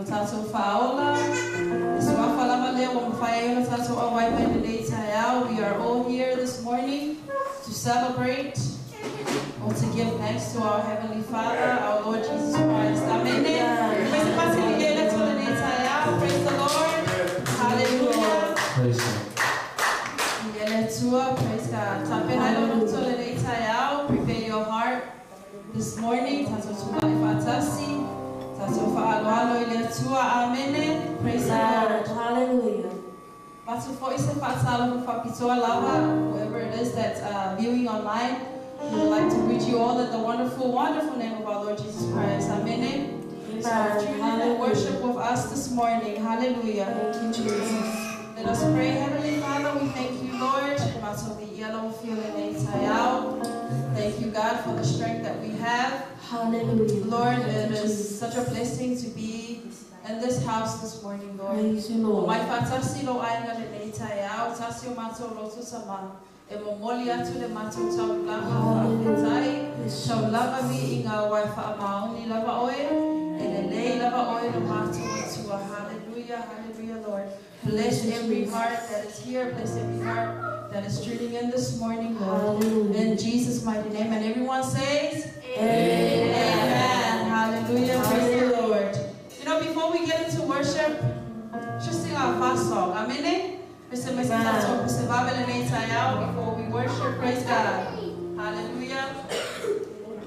Tatou Faaola. Le Suafa lava lea ua mafai ai ona tatou auai mai lenei taeao. We are all here this morning to celebrate or to give thanks to our Heavenly Father, our Lord Jesus Christ. Amen. Praise the Lord. Hallelujah. Praise God. Praise God. Prepare your heart this morning. Amen. Praise the Lord. Hallelujah. Whoever it is that's viewing online, we would like to greet you all in the wonderful, wonderful name of our Lord Jesus Christ. Amen. So tune in and worship with us this morning. Hallelujah. Thank you, Jesus. Let us pray. Heavenly Father, we thank you, Lord. Thank you, God, for the strength that we have. Hallelujah. Lord, it is such a blessing to be in this house this morning, Lord. Praise you, Lord. Hallelujah, hallelujah, Lord. Bless every heart that is here. Bless every heart that is tuning in this morning, Lord. Hallelujah. In Jesus' mighty name. And everyone says, Amen. Amen. Hallelujah. Praise the Lord. You know, before we get into worship, just sing our fast song. Amen. Before we worship, praise God. Hallelujah. Praise the Lord.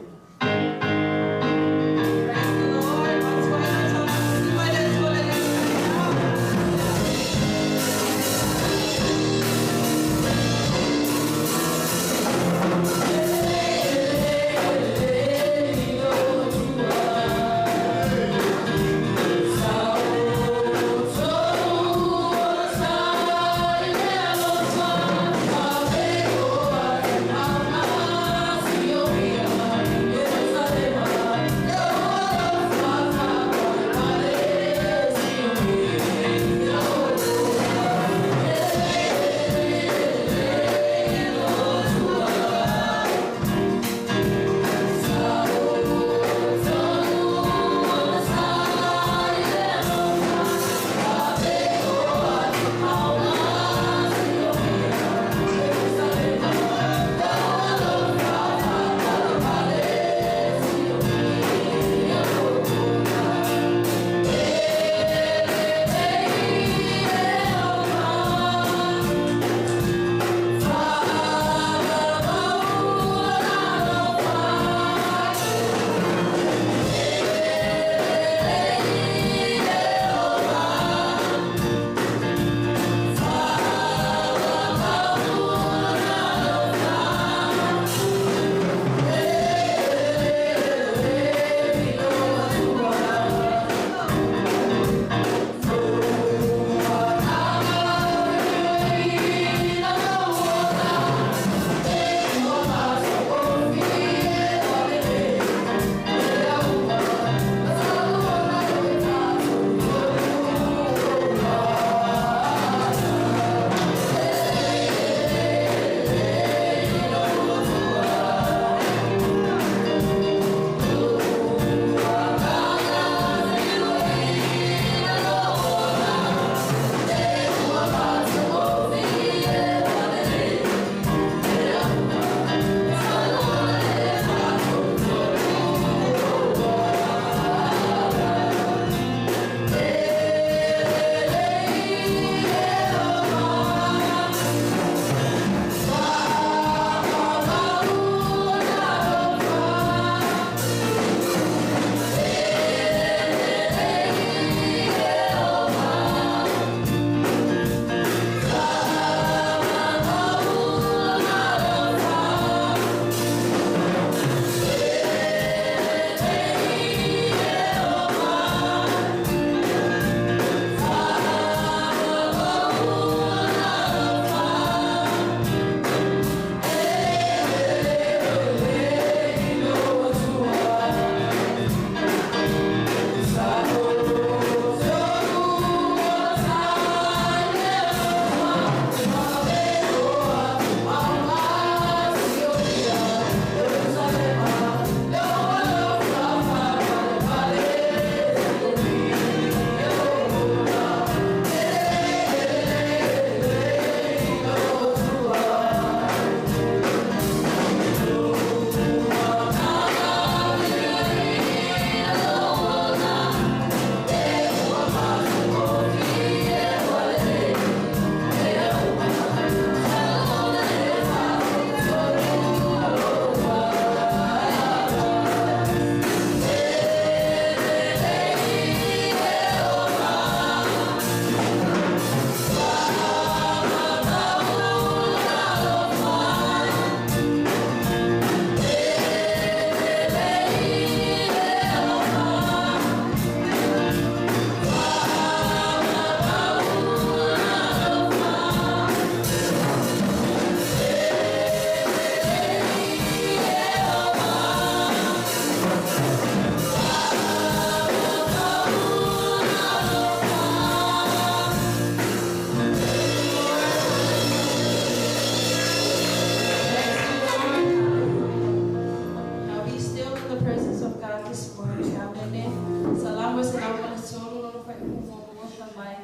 803 lona faaiuga muamua fai mai,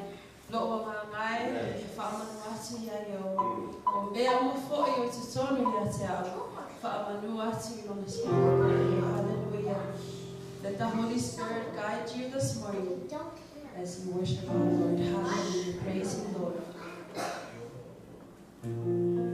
Lo'u agaga e, e faamanu atu ia Ieova, o mea uma foi o i totonu ia te a'u, faamanu atu i lona Hallelujah. Let the Holy Spirit guide you this morning as you worship our Lord. Hallelujah. Praise you, Lord. Thank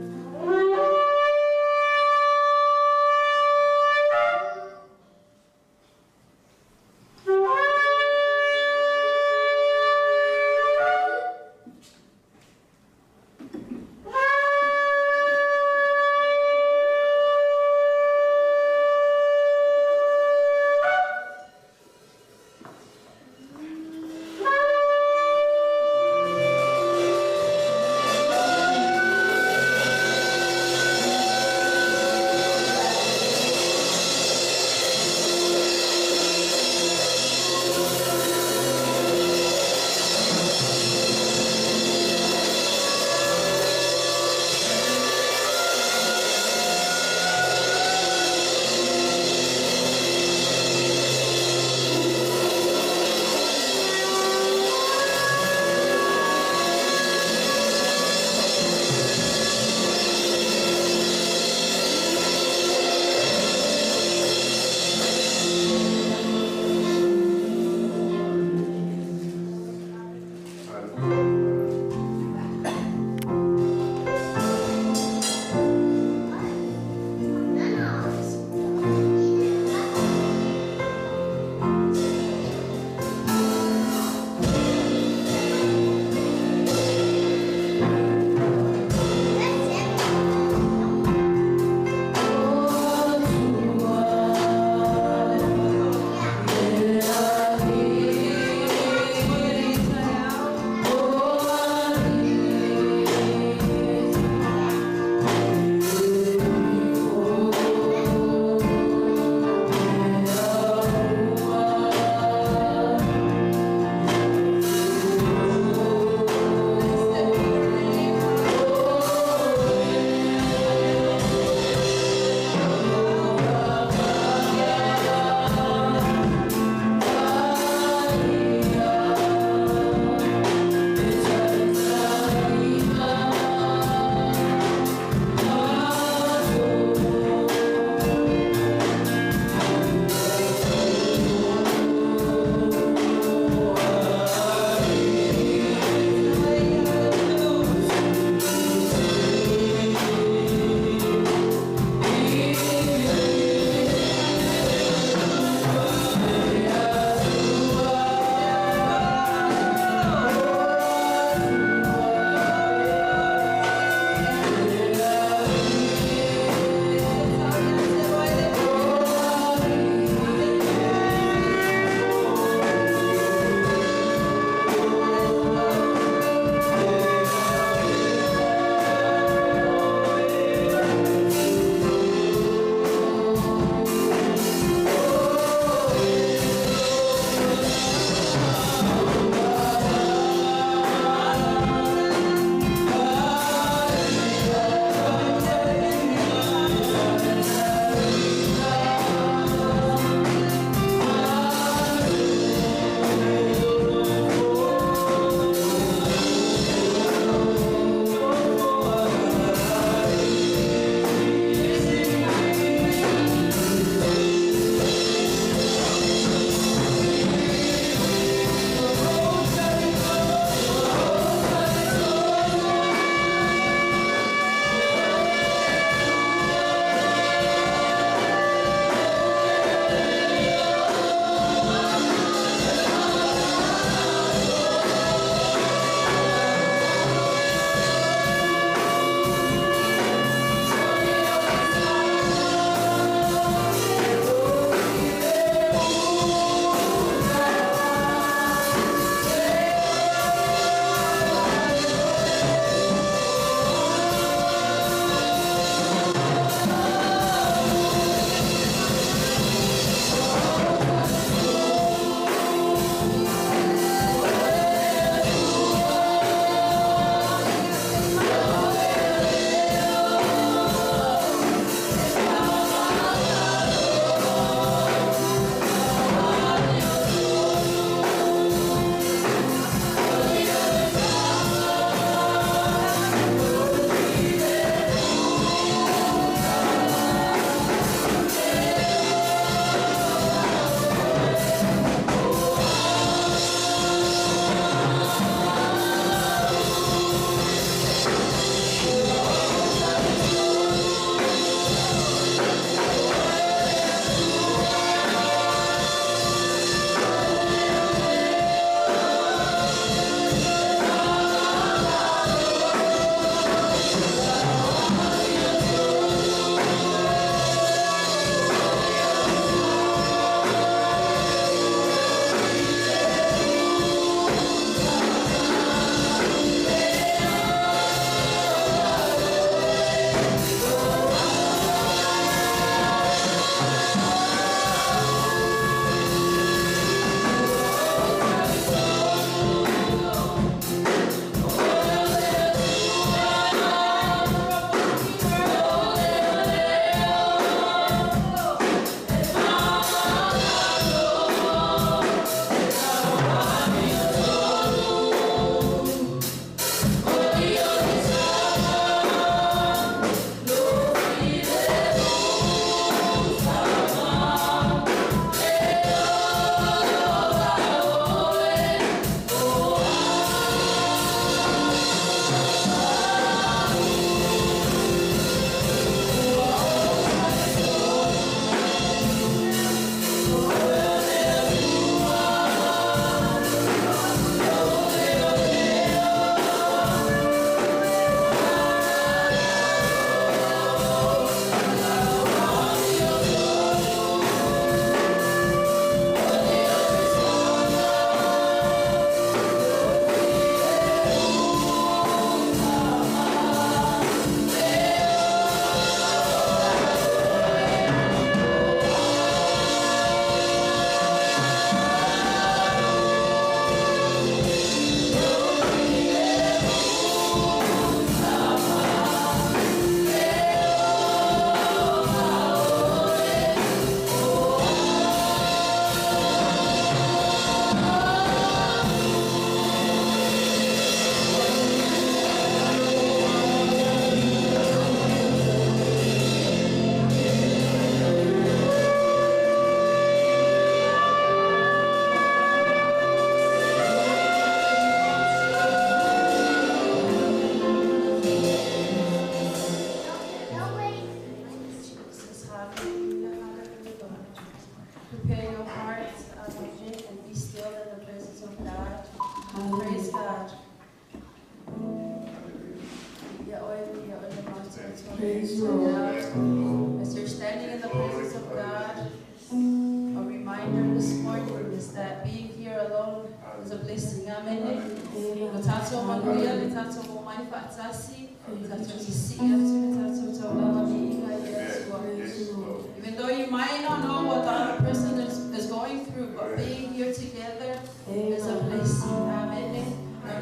Praise the Lord. As you're standing in the presence of God, a reminder this morning is that being here alone is a blessing. Amen. Amen. Le tatou manuia, le tatou omai fa'atasi, le tatou sisi'i atu, le tatou taulaga viiga i le Atua. Praise the Lord. Even though you might not know what the other person is going through, but being here together is a Amen. blessing. Amen.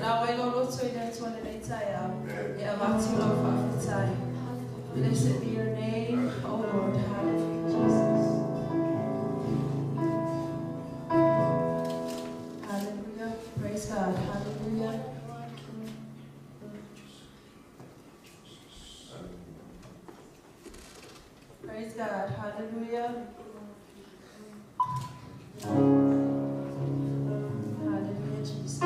Na wai lo loto i le Atua lenei taeao, e avatu lau faafetai. Blessed be your name, O Lord. Hallelujah, Jesus. Hallelujah. Praise God. Hallelujah. Praise God. Hallelujah. Hallelujah, Jesus.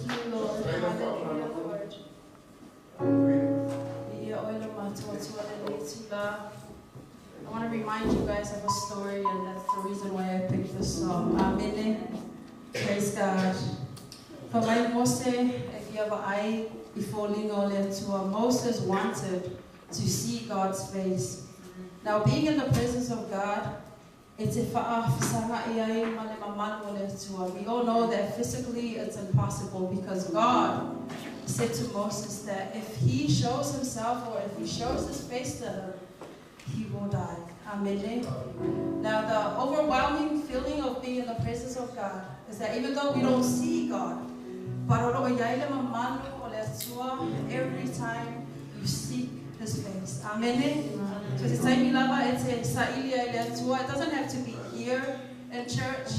you, Lord. Hallelujah, Lord. I want to remind you guys of a story, and that's the reason why I picked this song. Amen. Praise God. For my Mose, if you have an eye before Moses wanted to see God's face. Now, being in the presence of God, it's a we all know that physically it's impossible, because God said to Moses that if he shows himself or if he shows his face to him, he will die. Amen. Now, the overwhelming feeling of being in the presence of God is that even though we don't see God, but every time you seek his face. Amen. So it doesn't have to be here in church.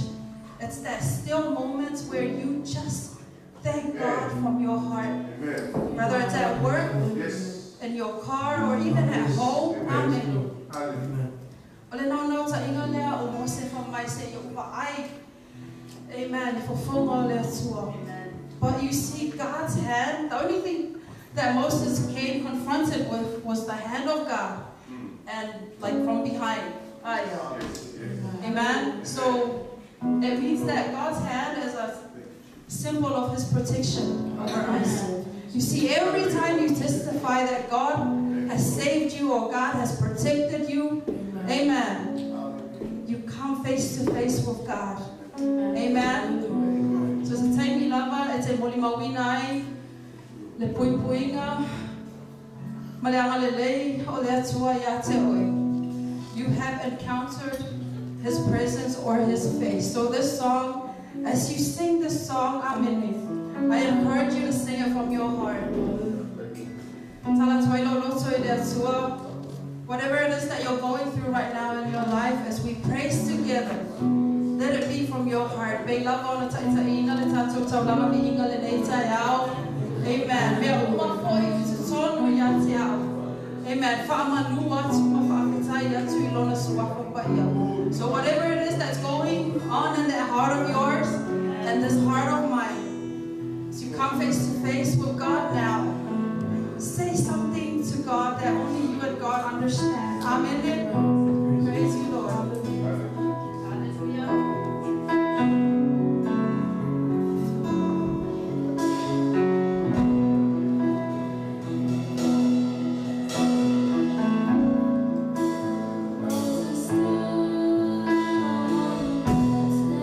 It's that still moment where you just thank God from your heart. Amen. Whether it's at work, yes, in your car, or even at home. Amen. Amen. Amen. But you see God's hand, the only thing that Moses came confronted with was the hand of God, and like from behind. Yes, yes. Amen. So it means that God's hand is a symbol of his protection over us. You see, every time you testify that God has saved you or God has protected you, amen, you come face to face with God. Amen. So it's a time lava, it's a molimawinai, le puipuinga, maleangalelei, o le atua ia te oe. You have encountered his presence or his face. So this song, as you sing this song, amen, I encourage you to sing it from your heart. Whatever it is that you're going through right now in your life, as we praise together, let it be from your heart. Amen. Amen. So whatever it is that's going on in that heart of yours and this heart of mine, as you come face to face with God now, say something to God that only you and God understand. Amen. Praise you, Lord. Hallelujah. Moses stood on the mountain.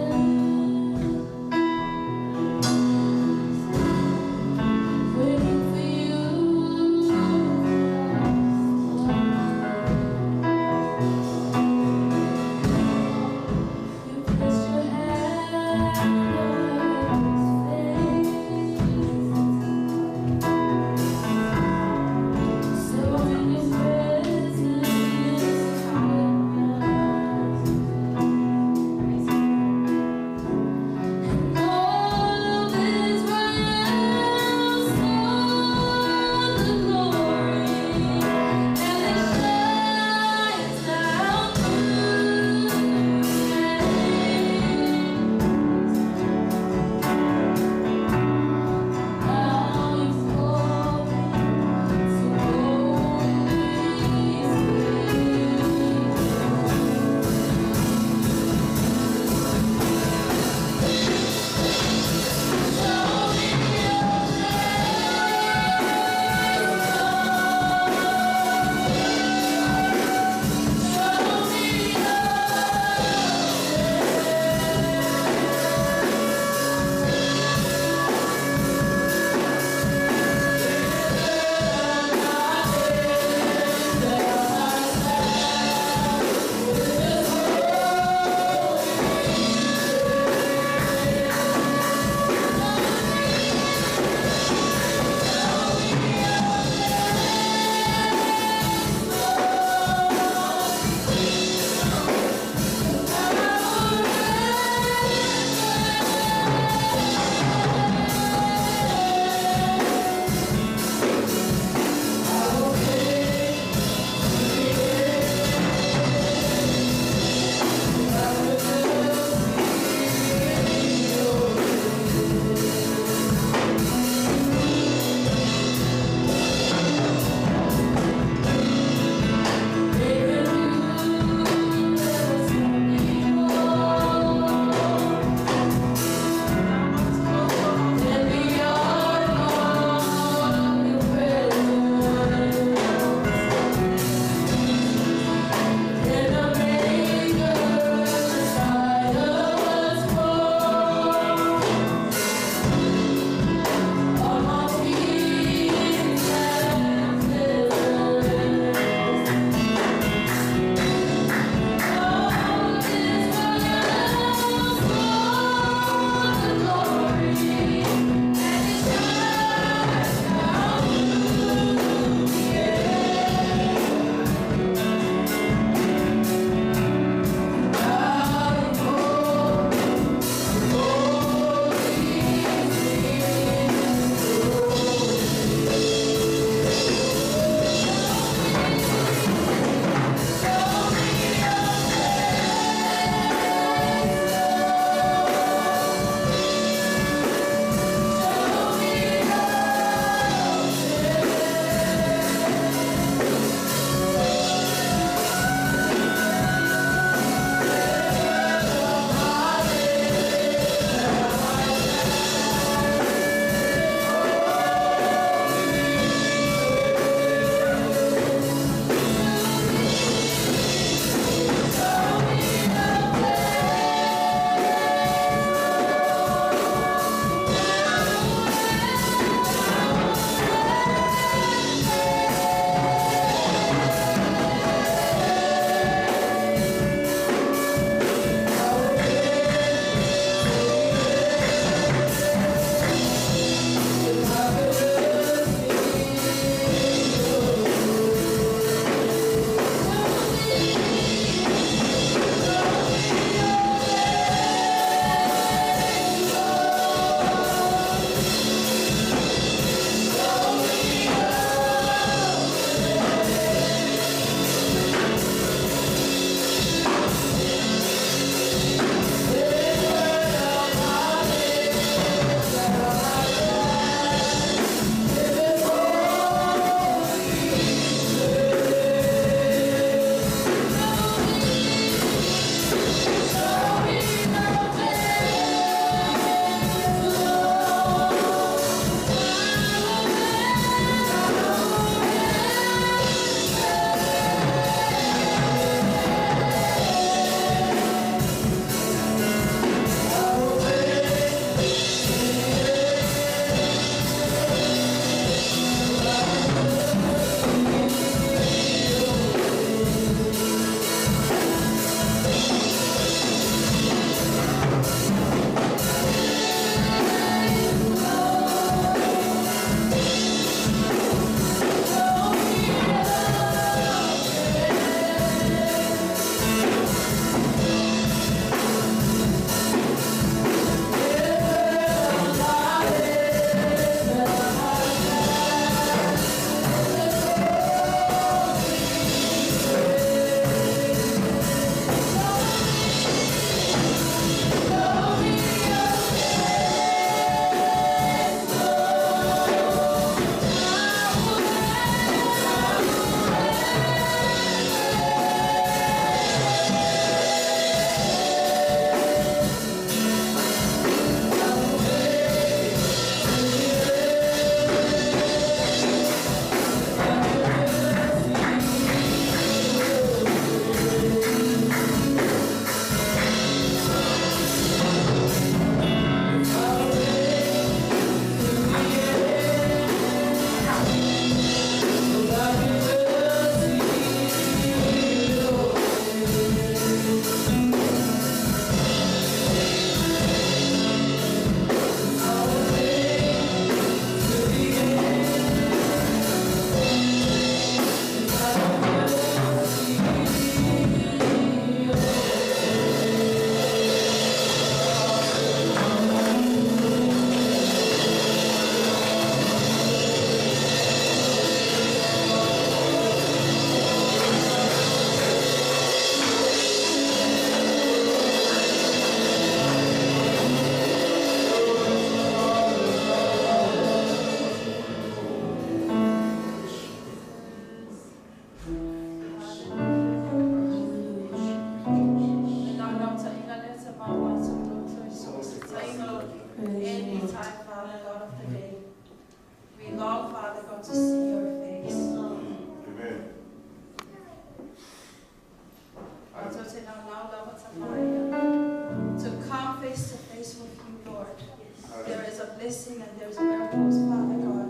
there's miracles, Father God.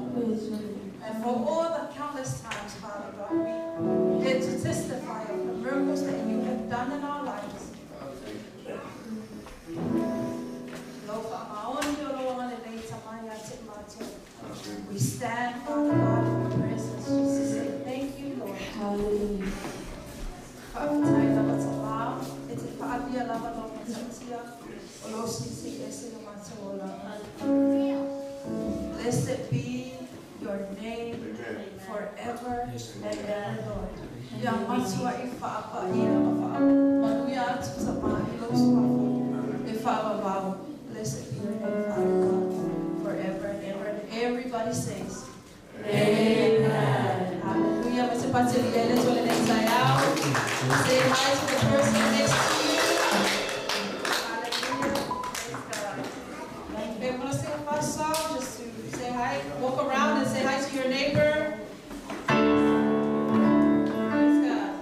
And for all the countless times, Father God, we get to testify of the miracles that you have done in our lives. We stand, Father God, in your presence just to say thank you, Lord. Hallelujah. Blessed be your name forever and ever, Lord. Ya matua i whaapa ia ma whaapa atu ta ma i lo suafa e whaapavau. Blessed be your name, Father God, forever and ever. And everybody says, Amen. Hallelujah. Say hi to the person next to you. Hallelujah. Praise God. Okay, I'm going to sing a fast song just to say hi. Walk around and say hi to your neighbor. Praise God.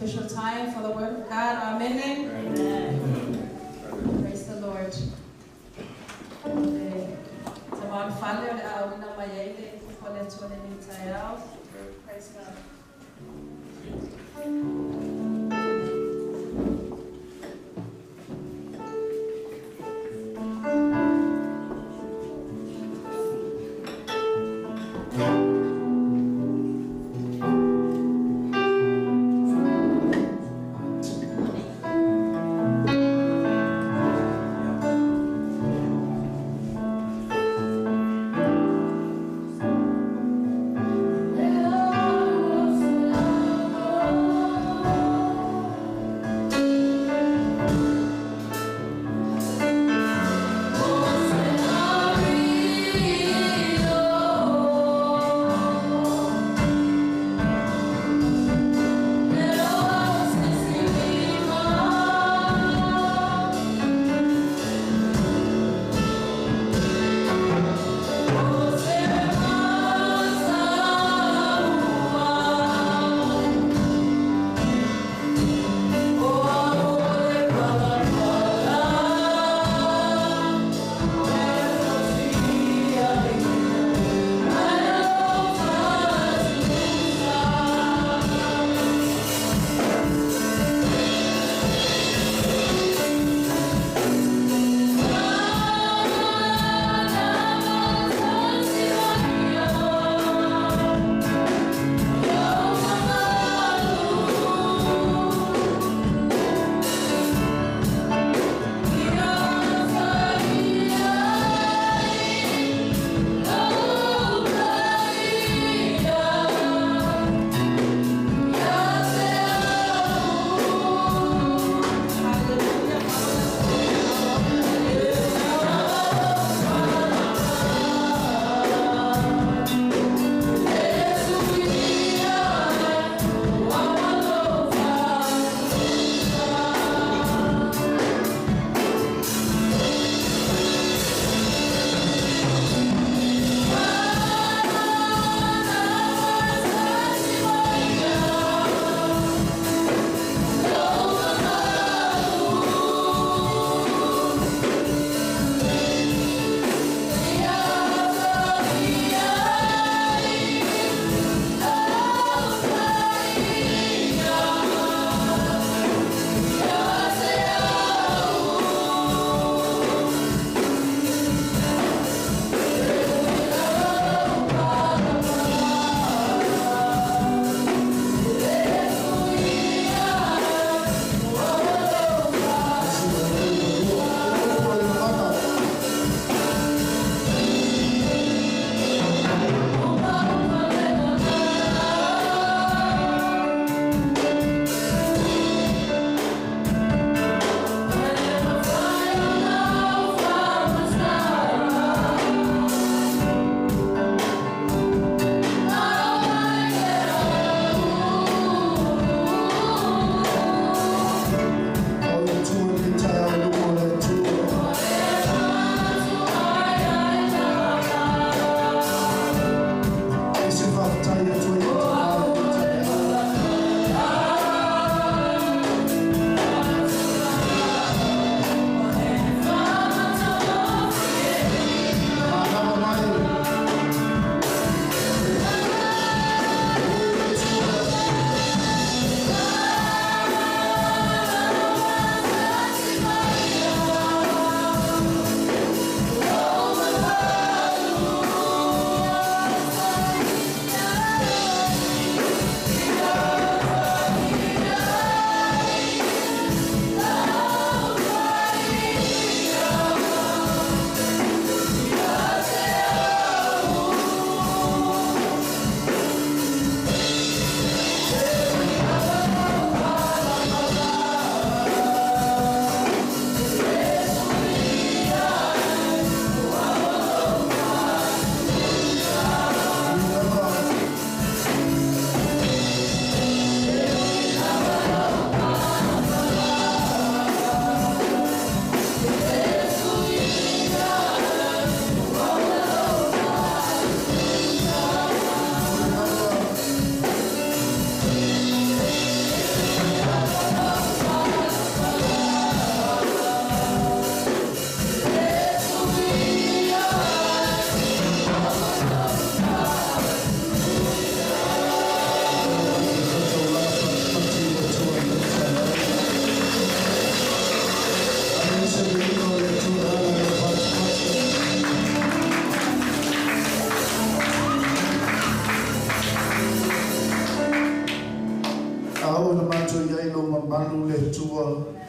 Special time for the Word of God. Amen. Amen. Praise the Lord. Praise God.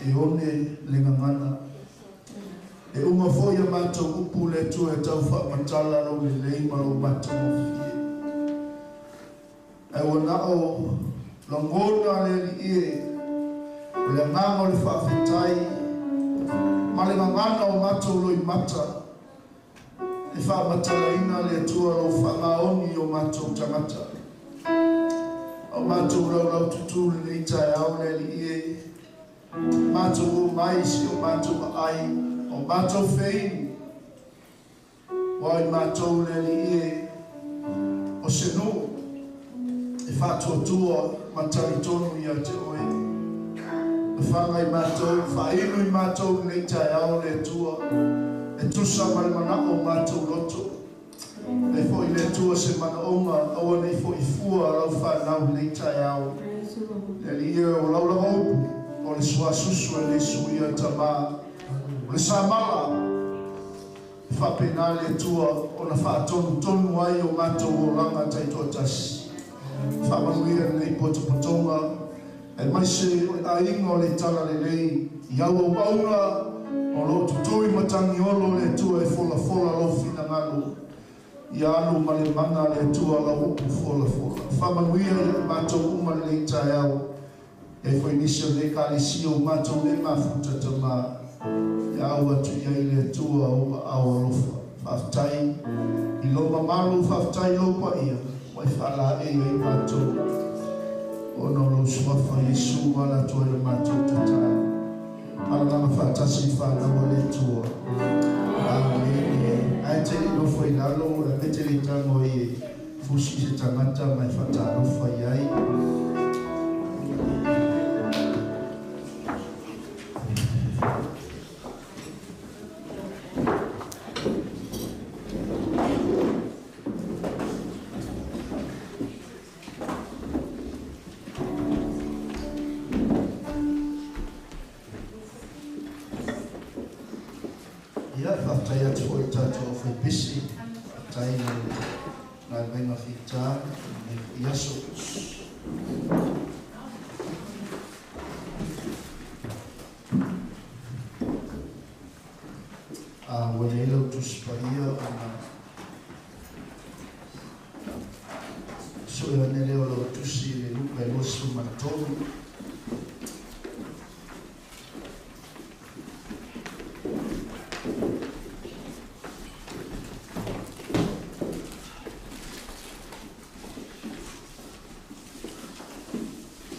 e one le gagana. E uma foi a matou upu le Atua e tau faamatala lou lelei ma lou matagofie. Ae ua na o lagona le Alii e, o le agaga o le faafetai ma le gagana o matou loimata e faamatalaina le Atua lou faagaoni i o matou tagata. A o matou laulaututu lenei taeao le Alii e, Matou o mai si o matou aai, o matou feinu, ua i matou le Alii e, o se nuu e faatuatua ma talitonu ia te Oe. Fafaga i matou, faainu i matou lenei taeao le Atua, e tusa ma le manao o matou loto. Ai foi le Atua se manaoga, aua ne i foi fua lau fanau i lenei taeao. Le Alii e, o lau lava upu, o le suasusu e le suia tama, o le samala, e faapena le Atua ona faatonutonu ai o matou olaga taitoatasi. Faamanuia lenei potopotoga, aemaise o le aiga o le Talalelei i au auauna o lo o tutui matagiolo le Atua e folafola lou finagalo. Ia alu ma le mana a le Atua lau upu folafola. Faamanuia ia i matou uma lenei taeao. E ai foi nisi o lenei Ekalesia ua matou le mafuta tama, ia au atu i ai le Atua ou aao alofa. Faafetai i lou mamalu, faafetai i lou paia ua e faalaei ai matou ona o lou Suafa Iesu ua ala atu ai le matou tatalo. Alalaga faatasi i fanau a le Atua. Amene. Ae te le i nofo i lalo, e te le i tago ai e fusi se tagata ma e faatalofa i ai. Ia, faafetai atu foi i le tatou aufaipisi, faafetai i le galuega fita i lenei foi aso. A ua i ai lau Tusi Paia ona sue ane lea o lau Tusi i le Luka e 23.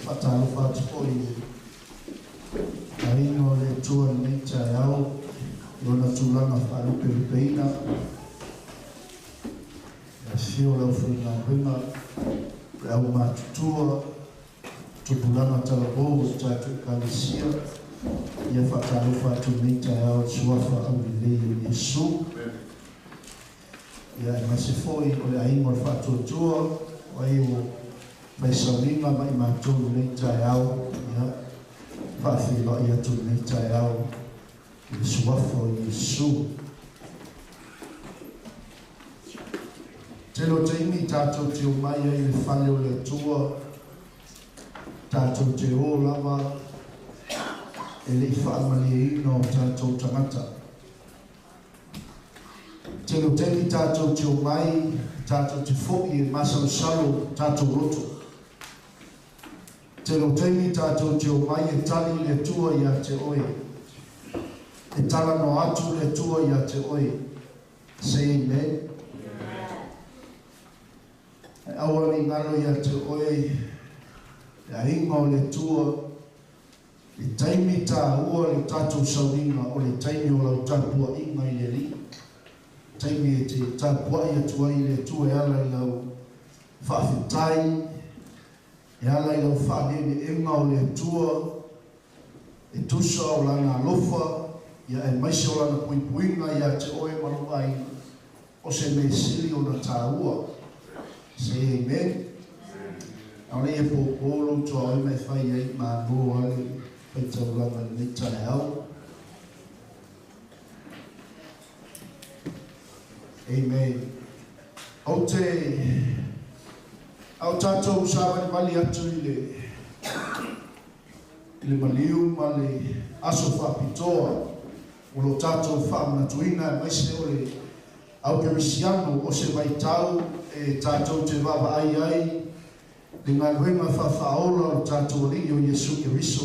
Faatalofa atu foi i le aiga o le Atua i lenei taeao i ona tulaga faalupelupeina. Le afifio o le aufaigaluega, le aumatutua, tupulaga talavou o le tatou Ekalesia, ia faatalofa atu i lenei taeao i le Suafa aulelei o Iesu. Ia aemaise foi o le aiga o le Faatuatua, o ai ua fai sauniga ma i matou i lenei taeao, ia faafeiloai atu i lenei taeao i le Suafa o Iesu. Tele o taimi tatou te omai ai i le fale o le Atua, tatou te o lava e le i faamalieina o tatou tagata. Tele o taimi tatou te omai, tatou te foi e masalosalo tatou loto. Tele o taimi tatou te omai e tali le Atua ia te oe. E talanoa atu le Atua ia te oe. Say amen. Ae aua ne i galo ia te oe le aiga o le Atua, le taimi taua le tatou sauniga o le taimi o lau tapuaiga i le Alii, taimi e te tapuai atu ai i le Atua e ala i lau faafetai, e ala i lau faaneeneega o le Atua, e tusa o Lana alofa, ia aemaise o Lana puipuiga ia te oe ma lou aiga, o se mea sili ona taua. Say amen. ʻAʻole ia pōpō lou tuaoi ma e fai ai malo a le faitaulaga i lenei taeao. Amen. Ou te a o tatou savalivali atu i le. I le maliu ma le aso faapitoa o lo tatou faamanatuina aemaise o le au kerisiano o se vaitau e tatou te vaavaai ai le galuega faafaaola o le tatou Alii o Iesu Keriso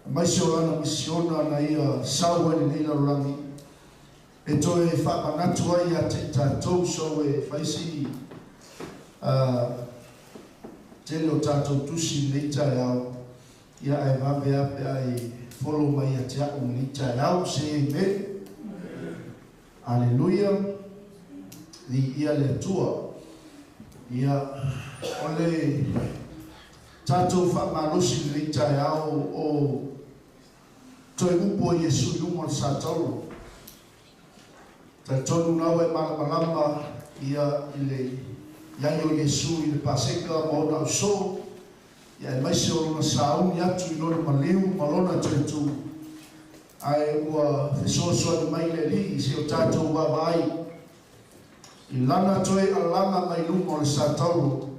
aemaise o lana misiona na ia sau ai lenei lalolagi e toe faamanatu ai ia te i tatou so e faisi tele o tatou tusi i lenei taeao ia ae vave a pe a e follow mai ia te a'u i lenei taeao. Say amen. Aleluia. Viia le Atua. Ia o le tatou faamalosi i lenei taeao o toe upu o Iesu i luga o le satauro. Talitonu na ua e malamalama ia i le i ai o Iesu i le Paseka ma ona ausoo ia aemaise o lona sauni atu i lona maliu ma lona toe tu ae ua fesoasoani mai le Alii i si o tatou vaavaai i lana toe alaga mai luma o le satauro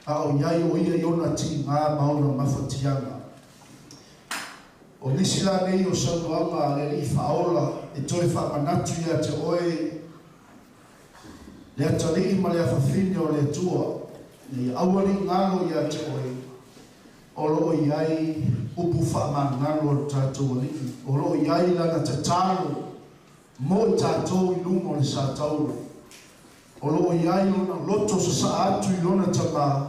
a o i ai o ia i ona tigā ma ona mafatiaga. O nisi lanei o saunoaga a le Alii faaola e toe faamanatu ia te oe le atalii ma le afafine o le Atua ina ia aua ne i galo ia te oe o loo i ai upu faamagalo a le tatou Alii o loo i ai lana tatalo mo i tatou i luma o le satauro o loo i ai lona loto sasaa atu i lona Tamā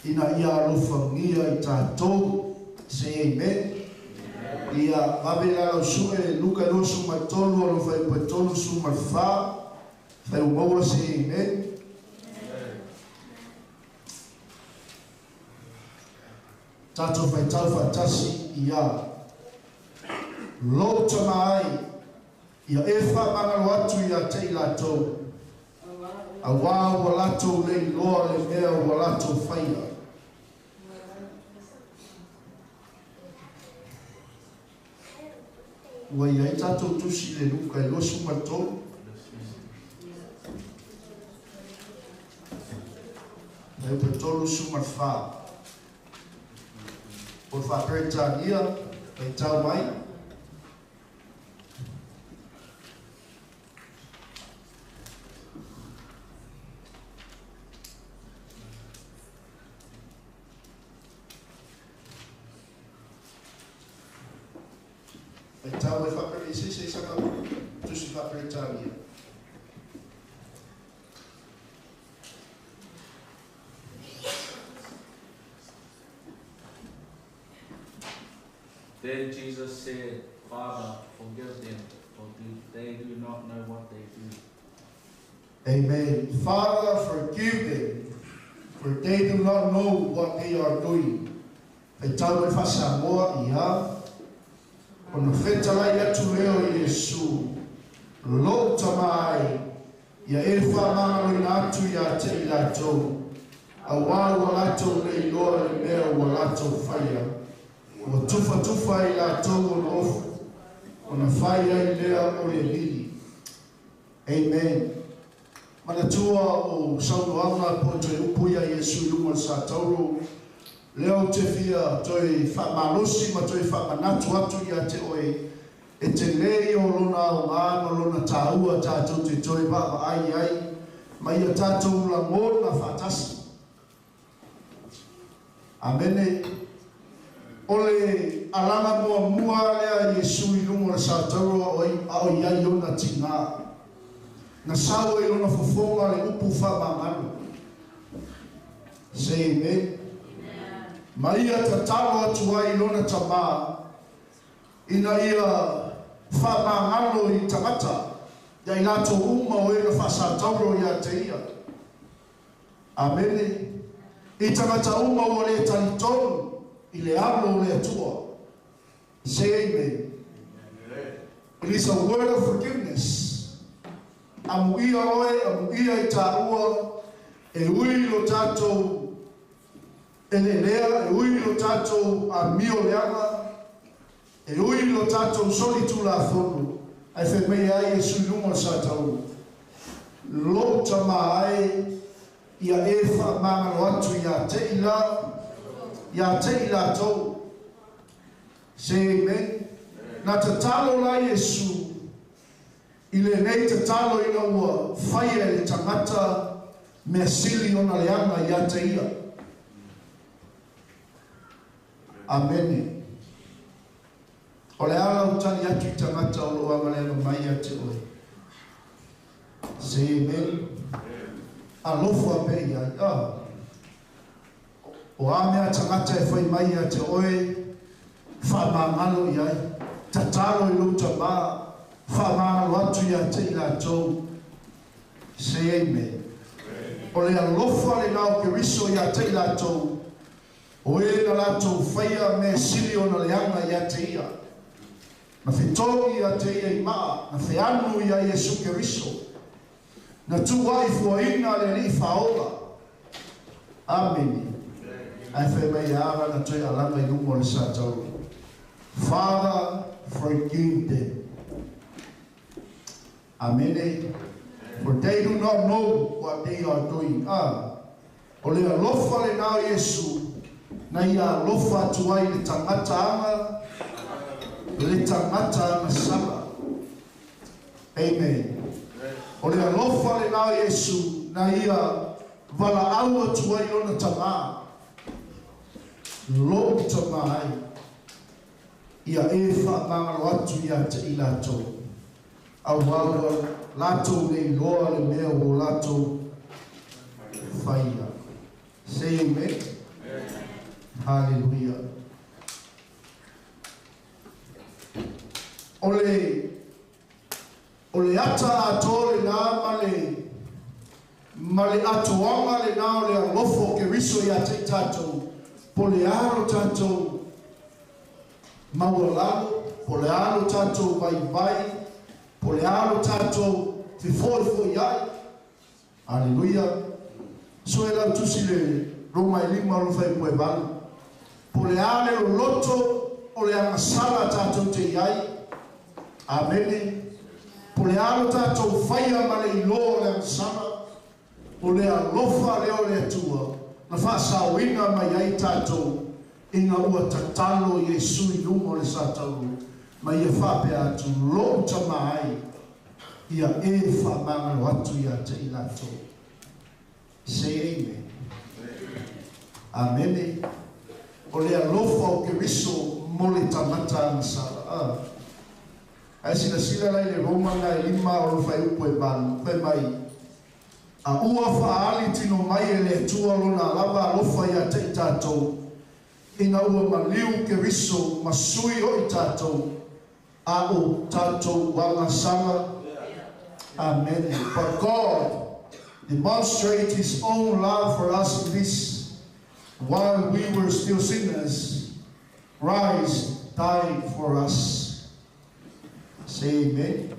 ina ia alofagia i tatou. Say amen. Ia vave la lau sue Luka 23 alofa e 34 fai o maua. Say amen. Tatou faitau faatasi ia lou Tamā ai ia e faamagalo atu ia te i latou auā ua latou le iloa le mea ua latou faia. Ua i ai tatou tusi le Luka e 23 fuaiupu e 34 o le Faaperetania faitau mai. Faitau mai Faapere se se saka tusi Faaperetania. Then Jesus said, "Father, forgive them, for they do not know what they do." Amen. Father, forgive them, for they do not know what they are doing. Faitau mai Faasamoa ia. Ona fetalai atu lea o Iesu, lou Tamā e, ia e faamagaloina atu ia te i latou, auā ua latou le iloa le mea ua latou faia. Ua tufatufa i latou ona ofu, ona fai ai lea o le alili. Amen. Manatua o saunoaga po o toe upu ia Iesu i luga o le satauro lea ou te fia toe faamalosi ma toe faamanatu atu ia te oe e telē ia o lona aogā ma lona tāua tatou te toe vaavaai ai ma ia tatou lagona faatasi. Amene. O le alaga muamua lea Iesu i luga o le satauro a o i ai ona tigā na sau ai lona fofoga le upu faamagalo. Say amen. Ma ia tatalo atu ai i lona Tamā ina ia faamagalo i tagata ia i latou uma o e na faasatauro ia te ia. Amene. I tagata uma ua le talitonu i le alo o le Atua. Say amen. It is a word of forgiveness. Amuia oe, amuia i tāua, e ui lo tātou elelea, e ui lo tātou amio leaga, e ui lo tātou soli tulafono, ae fai mai ai Iesu i luga o le satauro. Lou Tamā e, ia e faamagalo atu ia te i la, ia te i latou. Say amen. Na tatalo la Iesu i lenei tatalo ina ua faia e le tagata mea sili ona leaga ia te ia. Amene. O le a lau tali atu i tagata o lo o agaleaga mai ia te oe? Say amen. Alofa pea i ai. Ah. O a mea tagata e fai mai ia te oe, faamagalo i ai. Tatalo i lou Tamā, faamagalo atu ia te i latou. Say amen. O le alofa lenā o Keriso ia te i latou, o e na latou faia mea sili ona leaga ia te ia. Na fetogi ia te ia i maa, na feanu ia Iesu Keriso. Na tuuai fuaina le Alii Faaola. Amene. Ae fai mai e a lana toe alaga i luga o le satauro. Father, forgive them. Amene. For they do not know what they are doing. Ah, o le alofa lenā o Iesu na ia alofa atu ai i le tagata aga, le tagata agasala. Amen. O le alofa lenā o Iesu na ia valaau atu ai i lona Tamā, Lou Tamā ai, ia e faamagalo atu ia te i latou, auā ua latou le iloa le mea ua latou faia. Say amen. Hallelujah. O le O le ata atoa lenā ma le, ma le atoaga lenā o le alofa o Keriso iā te i tātou, po le a lo tātou maualalo, po le a lo tātou vaivai, po le a lo tātou fefoifoiai. Aleluia! Sue lau tusi le Roma e lima o lo faipue valu. Po le a le loloto o le agasala tātou te i ai. Amene. Po le a lo tātou faia ma le iloa o le agasala, o le alofa lea o le Atua na faasaoina mai ai tātou ina ua tatalo Iesu i luga o le satauro ma ia faapea atu, Lou tama ai, ia e faamagalo atu ia te i latou. Say amen. Amene. O le alofa o Keriso mo le tagata agasala. A. Ae silasila la i le Roma na e lima o lo fuaiupu e valu, fai mai, A ua faaali tino mai e le Atua lona lava alofa ia te i tatou, ina ua maliu Keriso ma sui o i tatou, a o tatou agasala. Amene. But God demonstrate His own love for us in this, while we were still sinners, Christ died for us. Say amen.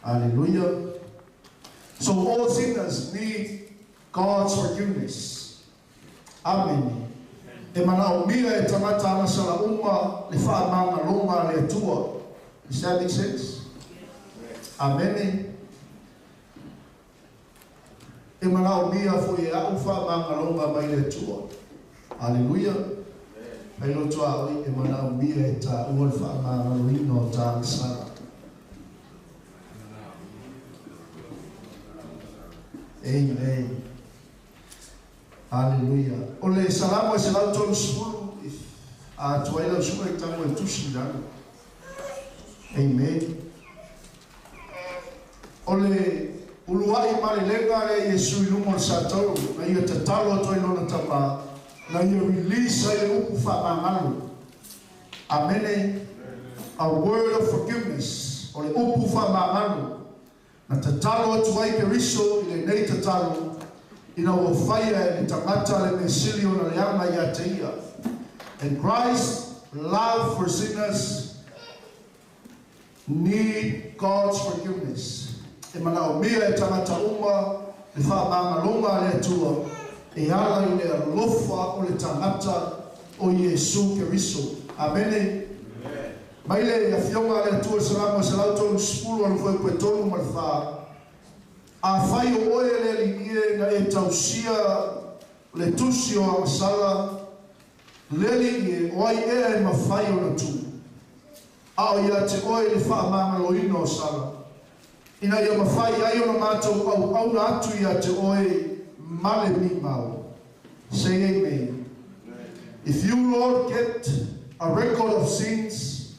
Hallelujah. So all sinners need God's forgiveness. Amene. E manaomia e tagata agasala uma le faamagaloga a le Atua. Does that make sense? Amene. E manaomia foi e a'u faamagaloga mai le Atua. Aleluia. Fai loto a oe e manaomia e tāua le faamagaloina o ta agasala. Amen. Aleluia. O le Salamo e 130, a atu ai lau suka i tago e tusi i lalo. Amen. O le uluai malelega lea Iesu i luma o le satauro, na ia tatalo atu ai lona Tama, na ia release ai le upu faamagalo. Amene. A word of forgiveness, o le upu faamagalo. Na tatalo atu ai Keriso i lenei tatalo ina ua faia e le tagata le mea sili ona leaga ia te ia. And Christ's love for sinners need God's forgiveness. E manaomia e tagata uma le faamagaloga a le Atua e ala i le alofa o le tagata o Iesu Keriso. Amene. Mai le Afioga a le Atua i le Salamo e 130 alu foi pe tolu ma le fa, Afai o oe le Alii e na e tausia le tusi o agasala, Le Alii e, o ai ea e mafai ona tu? A o ia te oe le faamagaloina o sala, ina ia mafai ai ona matou auauna atu ia te oe ma le migao. Say amen. If you, Lord, kept a record of sins,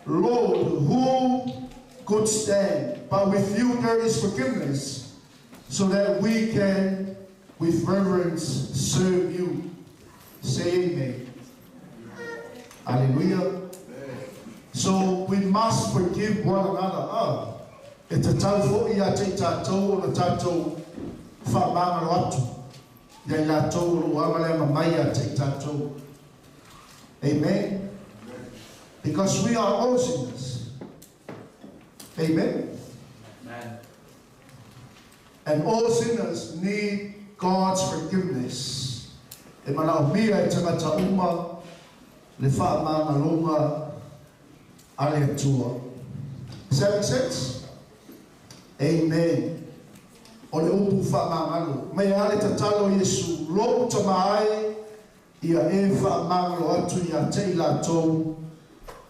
Lord, who could stand? But with you there is forgiveness, so that we can, with reverence, serve you. Say amen. Hallelujah. So we must forgive one another. E tatau fo'i ia te i tātou ona tātou faamagalo atu ia i latou o lo o agaleaga mai ia te i tātou. Amen. Because we are all sinners. Amen. Amen. And all sinners need God's forgiveness. E manaomia e tagata uma le faamagaloga a le Atua. Does that make sense? Amen. O le upu faamagalo. Mai a le tatalo a Iesu, Lou Tama e, ia e faamagalo atu ia te i latou,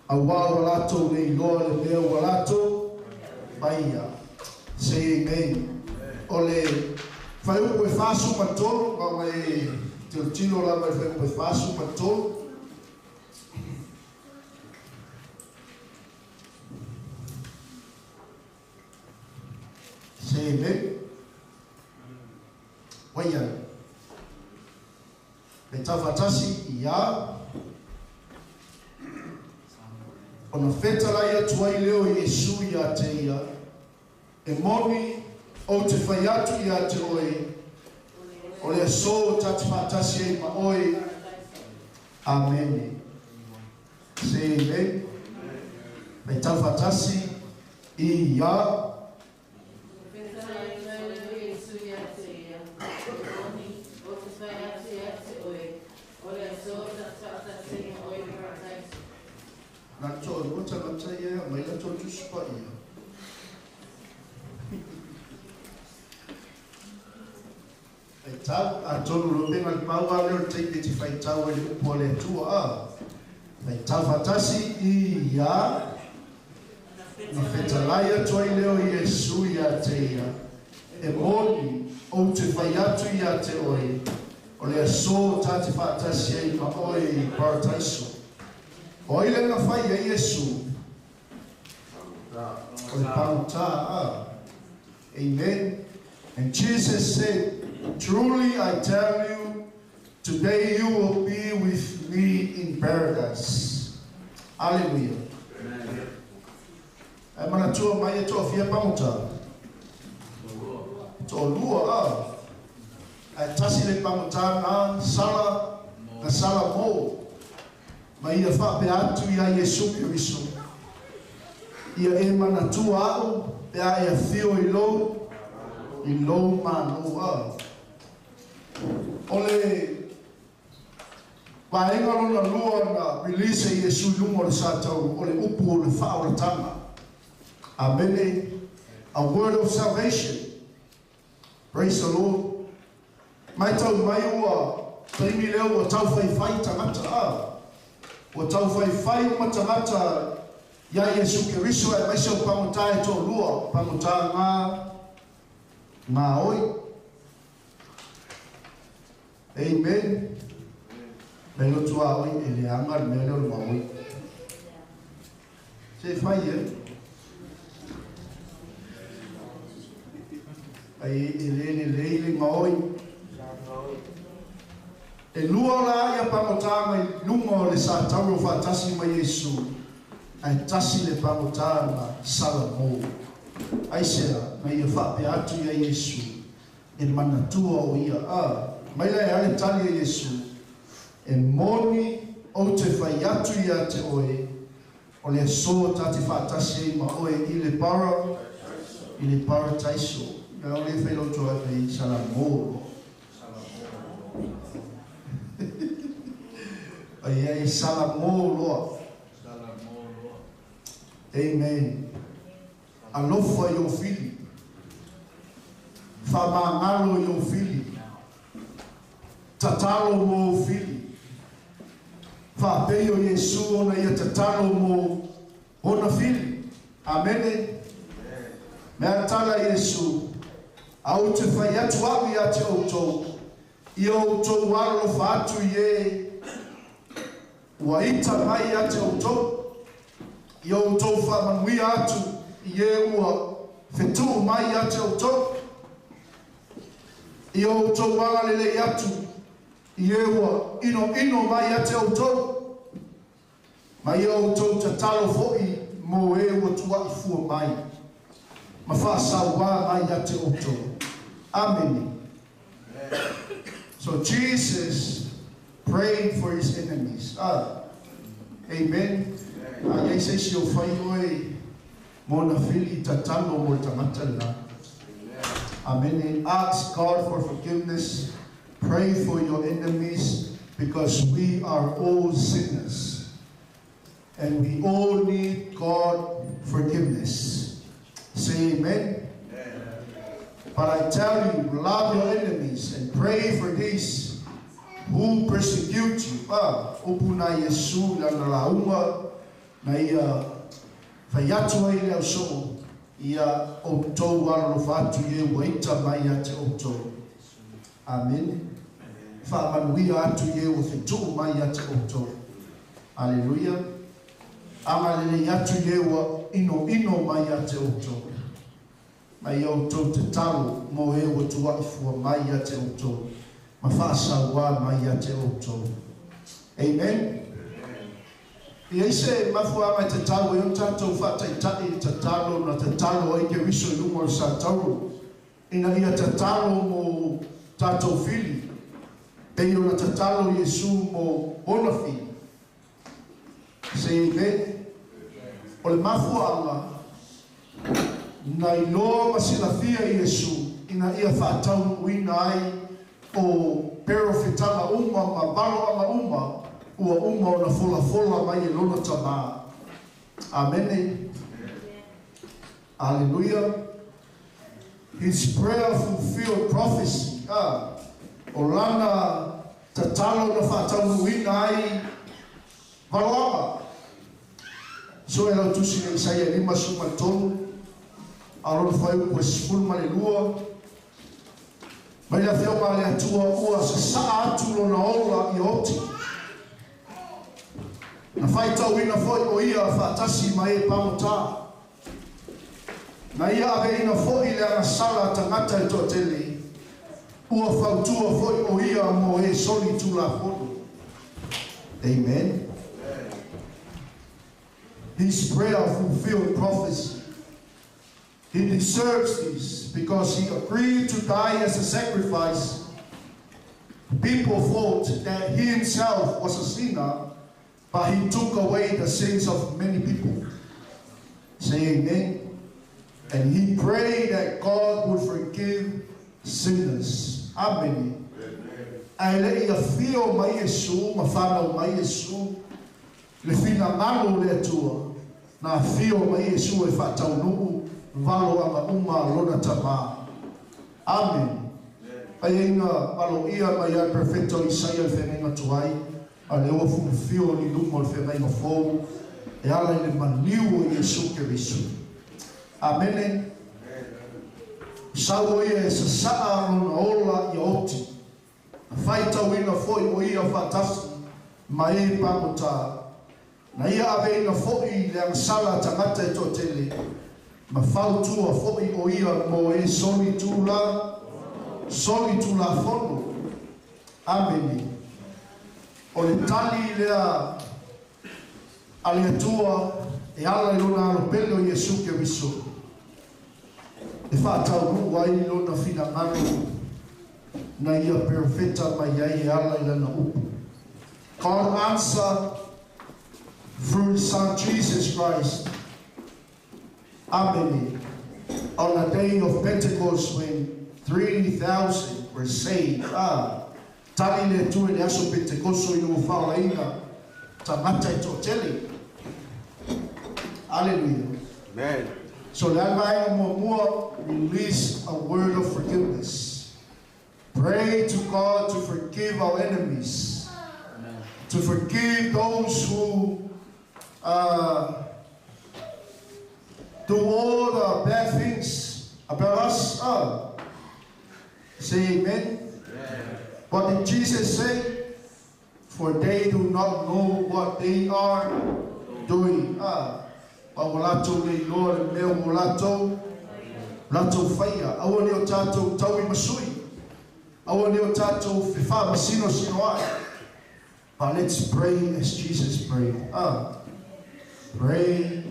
auā ua latou le iloa le mea ua latou faia. Say amen. O le fuaiupu e 43, ma ua e tilotilo lava i le fuaiupu e 43. Say amen. Waia. Me taufaatasi ia ona fetalai atu ai lea o Iesu ia te ia, E moni, ou te fai atu ia te oe, o le aso ta te faatasi ai ma oe. Amene. Say amen. Me taufaatasi ia. Na toalua tagata ia e aumai latou Tusi Paia. Faitau, atonu o Lopega le pau lava lea o le taimi e te faitau ai i le upu a le Atua, a faitau faatasi i ia, ona fetalai atu ai lea o Iesu ia te ia, E moni, ou te fai atu ia te oe, o le aso ta te faatasi ai ma oe i Parataiso. O ai lea na fai ai Iesu? O le pagotā, a. Amen. And Jesus said, Truly I tell you, today you will be with me in paradise. Aleluia. Ae manatua mai e toafia pagota? Toalua, a. Ae tasi le pagota na sala, na sala mo. Ma ia faapea atu ia Iesu Keriso, Ia e manatua a'u pe a e afio i lou, i lou Malo. A. O le vaega lona lua na release e Iesu i luga o le sa taulu, o le upu o le faaolataga. Amene. A word of salvation. Praise the Lord. Matau mai ua taimi lea ua tau faifai tagata, a. Ua tau faifai uma tagata ia Iesu Keriso aemaise o pagota e toalua, pagota nga, nga oi. Amen. Mai lotu a oi e leaga le mea lea o le maoi. Se fai e. Ai e le lelei le gaoi. E lua la ia pagotā mai luga o le sa tauro faatasi ma Iesu, ae tasi le pagotā na Salamo. Aisea, na ia faapea atu ia Iesu, e manatua o ia, a, mai la e a le tali a Iesu, E moni, ou te fai atu ia te oe, o le aso ta te faatasi ai ma oe i le para, i le parataiso. Na o le fai loto ai fai Salamo. Ai ai Salamo loa. Amen. Alofa i ou fili. Faamagalo i ou fili. Tatalo mo ou fili. Faapei o Iesu ona ia tatalo mo ona fili. Amene. Mea tala Iesu, a ou te fai atu au ia te outou, ia outou alolofa atu i e ua ita mai ia te outou, ia outou faamanuia atu i e ua fetuu mai ia te outou, ia outou agalelei atu i e ua inoino mai ia te outou, ma ia outou tatalo fo'i mo e ua tua'i fua mai, ma faasauā mai ia te outou. Amene. So Jesus prayed for his enemies. Ah, amen. A i ai se isi o fai oe mo ona fili, tatalo mo le tagata lena. Amen. Ask God for forgiveness. Pray for your enemies, because we are all sinners. And we all need God forgiveness. Say amen. But I tell you, love your enemies and pray for these who persecute you. Ah, upu na Iesu lana lauga na ia fai atu ai le ausoo, ia outou alolofa atu i e ua ita mai ia te outou. Amen. Faamanuia atu i e ua fetuu mai ia te outou. Aleluia. Agalelei atu i e ua inoino mai ia te outou. Ma ia outou tatalo mo e ua tua'i fua mai ia te outou, ma faasauā mai ia te outou. Amen. Ia i se mafuaga e tatau ai ona tatou faataitai i le tatalo na tatalo ai Keriso i luga o le satauro, ina ia tatalo mo tatou fili, pei ona tatalo Iesu mo ona fili. Say amen. O le mafuaaga na iloa ma silafia Iesu ina ia faataunuuina ai o perofetaga uma ma valoaga uma ua uma ona folafola mai e lona Tamā. Amene. Aleluia. His prayer fulfilled prophecy. Ah, o lana tatalo na faataunuuina ai valoaga. So e lau tusi le Isaia 53, a lona fuaiupu e 12. Mai le Afioga a le Atua ua sasaa atu lona ola ia oti. Na faitauina foi o ia faatasi ma e pagotā. Na ia aveina foi le agasala a tagata e toatele. Ua fautua foi o ia mo e soli tulafono. Amen. His prayer fulfilled prophecy. He deserves this because he agreed to die as a sacrifice. People thought that he himself was a sinner, but he took away the sins of many people. Say amen. And he prayed that God would forgive sinners. Amen. Ae le i afio mai Iesu ma fanau mai Iesu le finagalo o le Atua, na afio mai Iesu e faataunuu valoaga uma a lona Tamā. Amen. Paiaiga aloaia mai ia le Perofeta o Isaia le feagaiga tuai, a o lea ua fulufio i luma o le feagaiga fou e ala i le maliu o Iesu Keriso. Amene. Sau o ia e sasaa lona ola ia oti. Na faitauina foi o ia faatasi ma e pagotā. Na ia aveina foi le agasala a tagata e toatele, ma fautua foi o ia mo e soli tula, soli tulafono. Amene. O le tali lea a le Atua e ala i lona Alo pele o Iesu Keriso, e faataunuu ai lona finagalo na ia perofeta mai ai e ala i lana upu. God answer through his Son Jesus Christ. Amen. On the day of Pentecost when 3,000 were saved. Ah, tali le Atua i le aso Pentekoso ina ua faolaina tagata e toatele. Aleluia. Amen. So le a le vaega muamua, release a word of forgiveness. Pray to God to forgive our enemies. To forgive those who do all the bad things about us. Say amen. Amen. What did Jesus say? For they do not know what they are doing. Pa o latou le iloa le mea ua latou latou faia. Aua ne i o tatou tauimasui. Aua ne i o tatou fefaamasinosinoai. But let's pray as Jesus prayed. Pray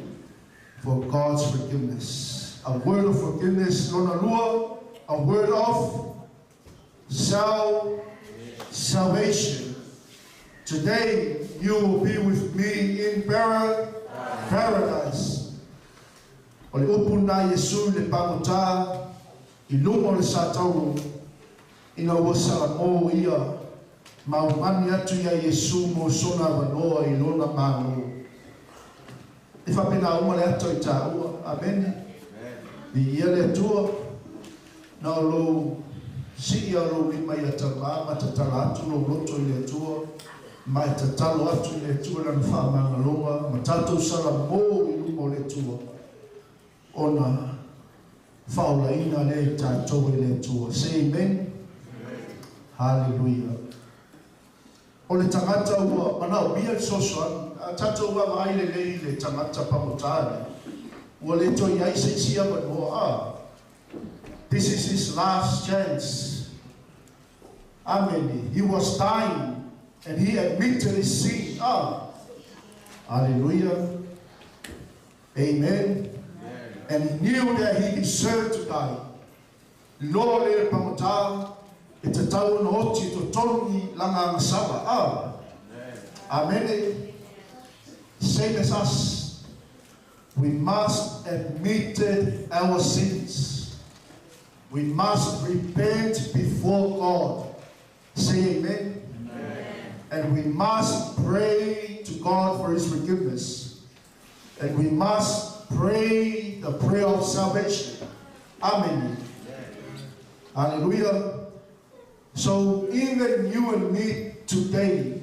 for God's forgiveness. A word of forgiveness, lona lua, a word of salvation. Today you will be with me in paradise. O le upu na Iesu i le pagota i luga o le satauro ina ua salamo ia ma augani atu iā Iesu mo sona avanoa i lona Malo. E faapena uma le ata o i taua. Amene. Viia le Atua. Na o lou sii lava o lou lima ia Tamā ma tatala atu lou loto i le Atua ma e tatalo atu i le Atua i Lana faamagaloga ma tatou salamo i luma o le Atua ona faaolaina lea i tatou e le Atua. Say amen. Haleluia. O le tagata ua manaomia le fesoasoani. A tatou vaavaai lelei i le tagata pagota lea, ua le toe i ai se isi avanoa. A This is his last chance. Amene. He was dying and he admitted his sin. A Haleluia. Amen. And he knew that he deserved to die. Loa lea le pagota e tatau ona oti i totonu i lana agasala. A Amene. Same as us. We must admit our sins. We must repent before God. Say amen. And we must pray to God for His forgiveness. And we must pray the prayer of salvation. Amen. Hallelujah. So even you and me today,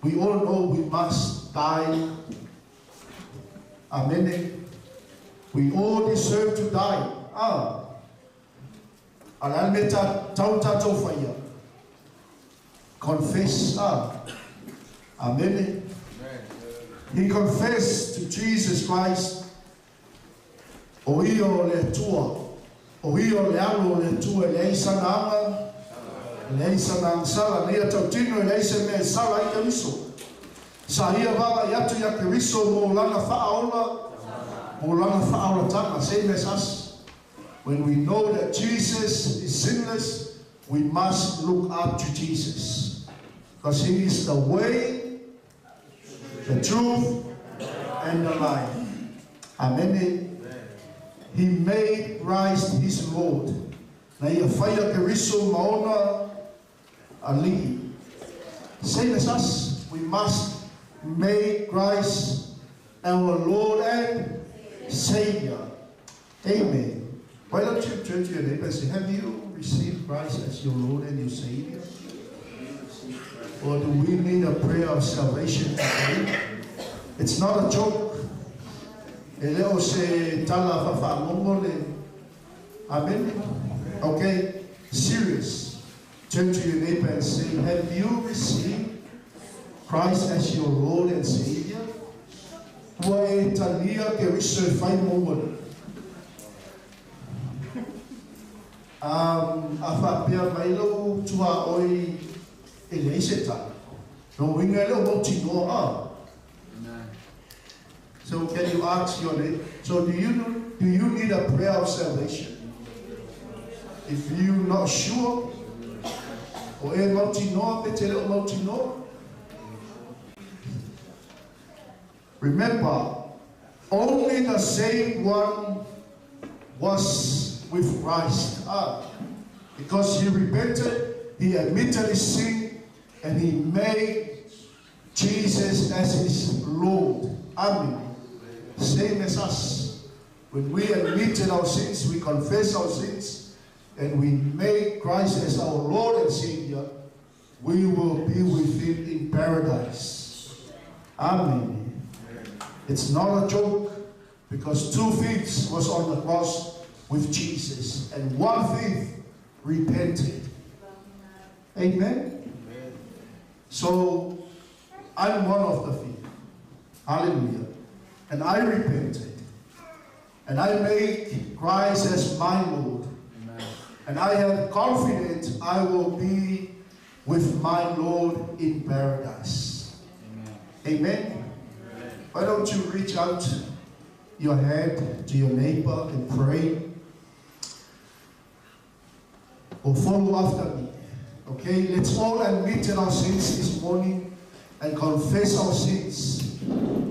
we all know we must die. Amen. We all deserve to die. A o le a le mea e tatau ona tatou faia? Confess. Amene. He confessed to Jesus Christ, o ia o le Atua, o ia o le Alo o le Atua e leai sana aga, e leai sana agasala, na ia tautino e leai se mea e sala ai Keriso. Sa ia vaavaai atu iā Keriso mo lana faaola, mo lana faaolatanga. Same as us. When we know that Jesus is sinless, we must look up to Jesus. Because he is the way, the truth, and the life. Amene. He made Christ his Lord. Na ia faia Keriso ma ona Alii. Same as us, we must make Christ our Lord and Savior. Amen. Why don't you turn to your neighbor and say, have you received Christ as your Lord and your Savior? Or do we need a prayer of salvation today? It's not a joke. E le o se tala faafagogo le. Amen? Okay? Serious. Turn to your neighbor and say, have you received Christ as your Lord and Savior? Ua e talia Keriso e fai mou Alii? A faapea mai lou tuaoi e leai se tala, lona uiga e le o mautinoa a. So can you ask your neighbor, so do you, do you need a prayer of salvation? If you not sure, o e mautinoa pe te le o mautinoa? Remember, only the saved one was with Christ. Because he repented, he admitted his sin, and he made Jesus as his Lord. Amen. Same as us. When we admitted our sins, we confess our sins, and we make Christ as our Lord and Savior, we will be with him in paradise. Amen. It's not a joke, because 2 thieves was on the cross with Jesus, and 1 thief repented. Amen? Amen. So, I'm one of the thief. Hallelujah. And I repented. And I make Christ as my Lord. Amen. And I am confident I will be with my Lord in paradise. Amen. Amen. Amen. Why don't you reach out your hand to your neighbor and pray? Or follow after me. Okay, let's all admit our sins this morning and confess our sins.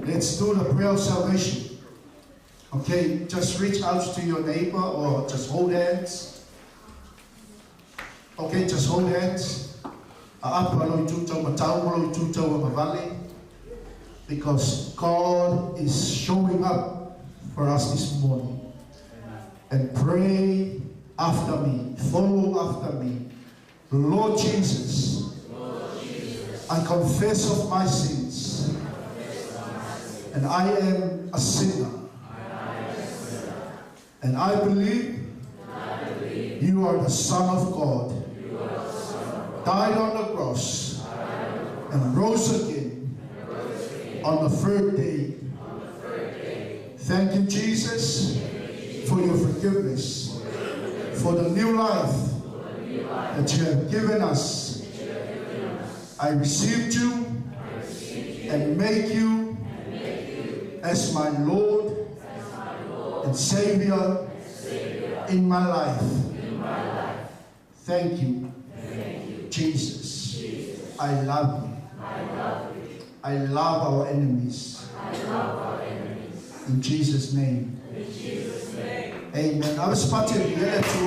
Let's do the prayer of salvation. Okay, just reach out to your neighbor or just hold hands. Okay, just hold hands. Because God is showing up for us this morning. And pray after me, follow after me. Lord Jesus, I confess of my sins, and I am a sinner. And I believe you are the Son of God, died on the cross, and rose again on the third day. Thank you, Jesus, for your forgiveness, for the new life that you have given us. I received you and make you as my Lord and Savior in my life. Thank you, Jesus. I love you. I love our enemies. In Jesus' name. Amen. I was spotted here to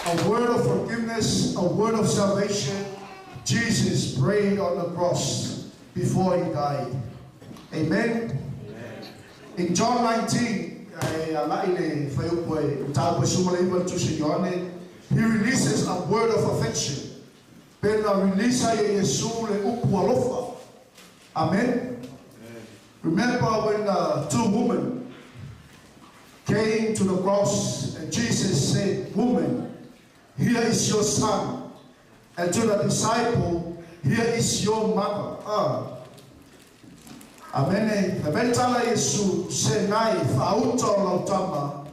a word of forgiveness, a word of salvation. Jesus prayed on the cross before he died. Amen. Amen. In John 19, he releases a word of affection. Amen. Remember when 2 women came to the cross and Jesus said, "Woman, here is your son." And to the disciple, "Here is your mother." Amen. Tala Yesu se nai whaauta o lautama,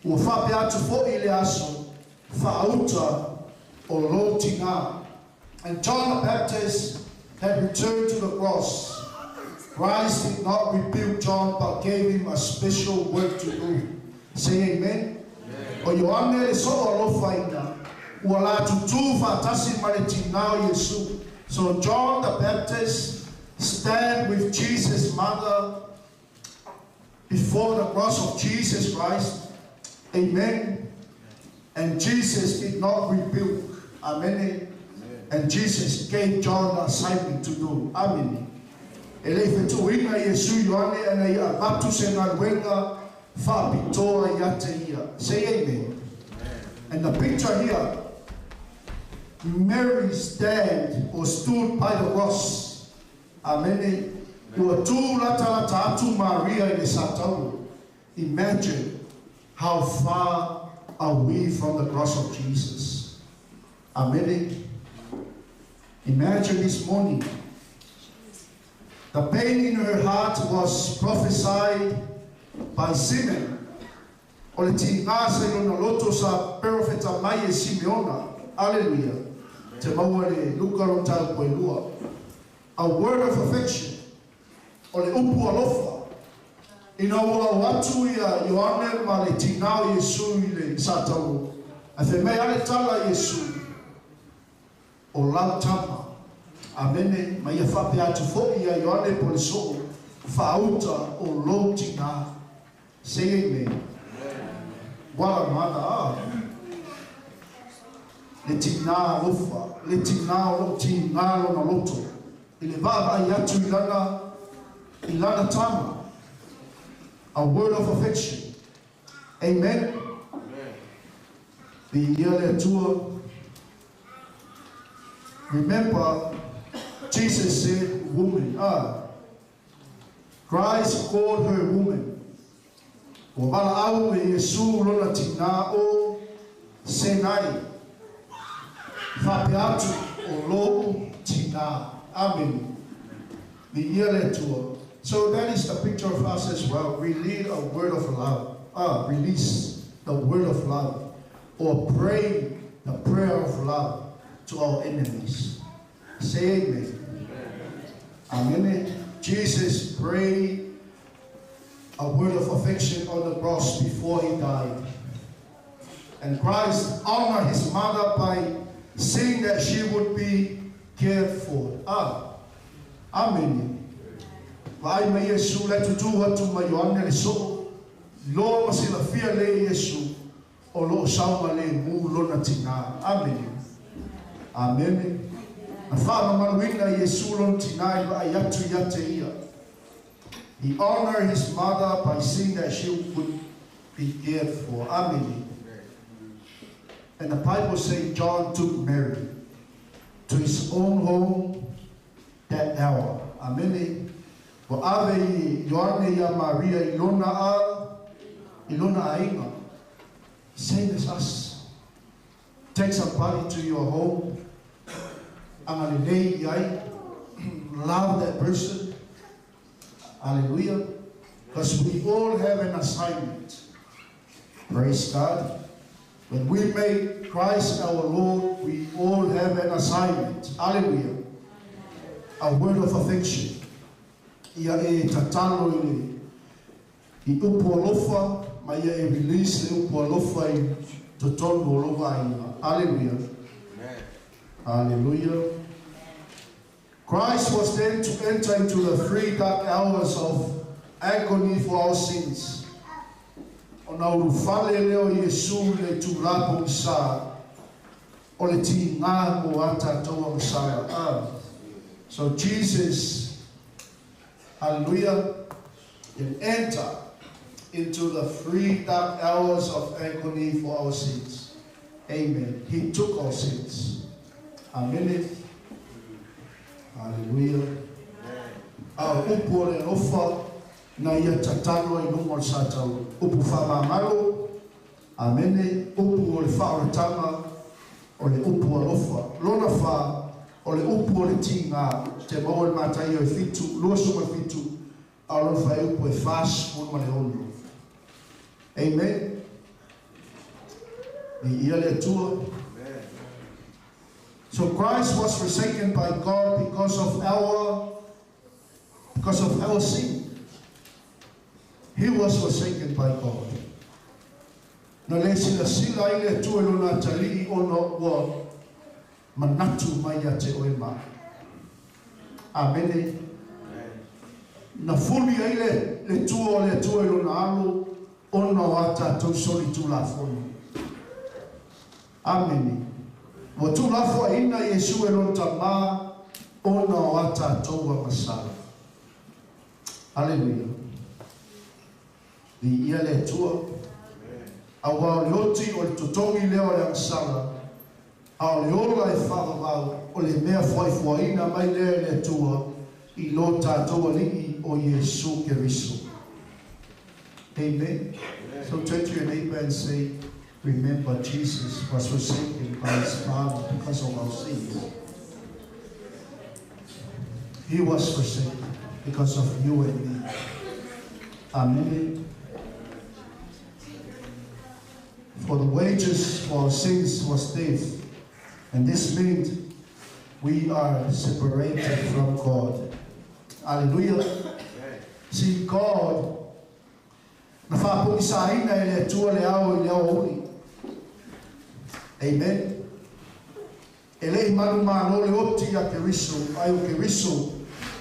ua whape atu fo i le aso, whaauta o lo tinga. And John the Baptist had returned to the cross. Christ did not rebuke John, but gave him a special work to do. Say amen. O Ioane le so o alofaina, ua la tutu whaatasi ma le tinao Yesu. So John the Baptist stand with Jesus' mother before the cross of Jesus Christ. Amen. And Jesus did not rebuke. Amen. Amen. And Jesus gave John the assignment to do. Amen. Ele fetuina Yesu Ioane ana ia avatu se galuega faapitoa ia te ia. Say amen. Amen. And the picture here, Mary stand or stood by the cross. Amen. Ua tū lata lata atu Maria i le satauro. Imagine how far are we from the cross of Jesus. Amen. Imagine this morning. The pain in her heart was prophesied by Simeon. O le tingā sa ilona loto sa perofeta mai e Simeona. Hallelujah. Te maua le Luka lo tau poelua. A word of affection. O le upu alofa. Ina ua o atu ia Ioane ma le tingā o Yesu i le satauro. A fe mei ale tala Yesu. O lau tama. Amene, ma ia whape atu fo ia Ioane po le soo, whaauta o lo tingā. Say amen. Wala mana a. Le tingā alofa, le tingā o lo tingā lona loto. I le vava i atu i lana tama. A word of affection. Amen. Amen. Viia le Atua. Remember, Jesus said, woman. Christ called her woman. Ua valaau e Iesu lona tinā o Senai. Faapea atu o lou tinā. Amene. Viia le Atua. So that is the picture of us as well. We lead a word of love. Release the word of love. Or pray the prayer of love to our enemies. Say amen. Amen. Jesus prayed a word of affection on the cross before he died. And Christ honored his mother by saying that she would be cared for. Amen. Vaai mai Iesu la e tutū atu ma Ioane le Soo, iloa ma silafia lelei e Iesu o lo o saogalemu lona tinā. Amene. Amene. Na faamamaluina e Iesu lona tinā i le vaai atu ia te ia. He honored his mother by seeing that she would be cared for. Amene. And the Bible says John took Mary to his own home that hour. Amene. Ua ave Ioane iā Maria i lona a, i lona aiga. Same as us. Take somebody to your home. Agalelei i ai. Love that person. Hallelujah. Because we all have an assignment. Praise God. When we make Christ our Lord, we all have an assignment. Hallelujah. A word of affection. Ia e tatalo i le i upu alofa ma ia e release le upu alofa i totonu o lou aiga. Hallelujah. Hallelujah. Christ was then to enter into the three dark hours of agony for our sins. Ona ulufale lea o Iesu i le itulā pogisā o le tigā mo a tatou agasala. So Jesus, hallelujah, can enter into the three dark hours of agony for our sins. Amen. He took our sins. Amene. Hallelujah. A o upu o le alofa na ia tatalo ai i luga o le sataua. Upu faamagalo. Amene. Upu o le faaolataga o le upu alofa. Lona fa, o le upu o le tigā, te maua i le Mataio e 7, 27, a o lona fuaiupu e 46. Amen. Viia le Atua. So Christ was forsaken by God because of our sin. He was forsaken by God. Na le silasila ai le Atua i lona atalii ona ua manatu mai ia te oe ma a'u. Amene. Na fuli ai le tua o le Atua i lona Alo ona o a tatou solitulafono. Amene. Ua tuulafoaiina Iesu e lona Tamā ona o a tatou agasala. Aleluia. Viia le Atua. Auā o le oti o le totogi lea o le agasala, a o le ola e faavavau o le mea foaifoaina mai lea e le Atua i lo tatou Alii o Iesu Keriso. Amen. So turn to your neighbor and say, remember Jesus was forsaken by his Father because of our sins. He was forsaken because of you and me. Amen. For the wages for our sins was death, and this meant we are separated from God. Hallelujah. See, God, na faapogisaina e le Atua le ao i le aoauli. Amen. E le i manumalo le oti ia Keriso, ae o Keriso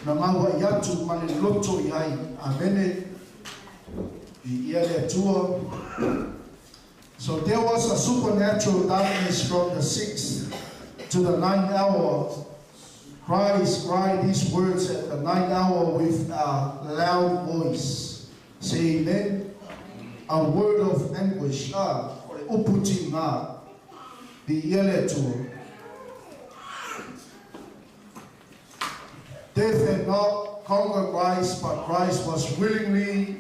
na gauai atu ma le loto i ai. Amene. Viia le Atua. So there was a supernatural darkness from the sixth to the ninth hour. Christ cried these words at the ninth hour with a loud voice. Say amen. A word of anguish. Ah, o le upu tigā. Viia le Atua. Death had not conquered Christ, but Christ was willingly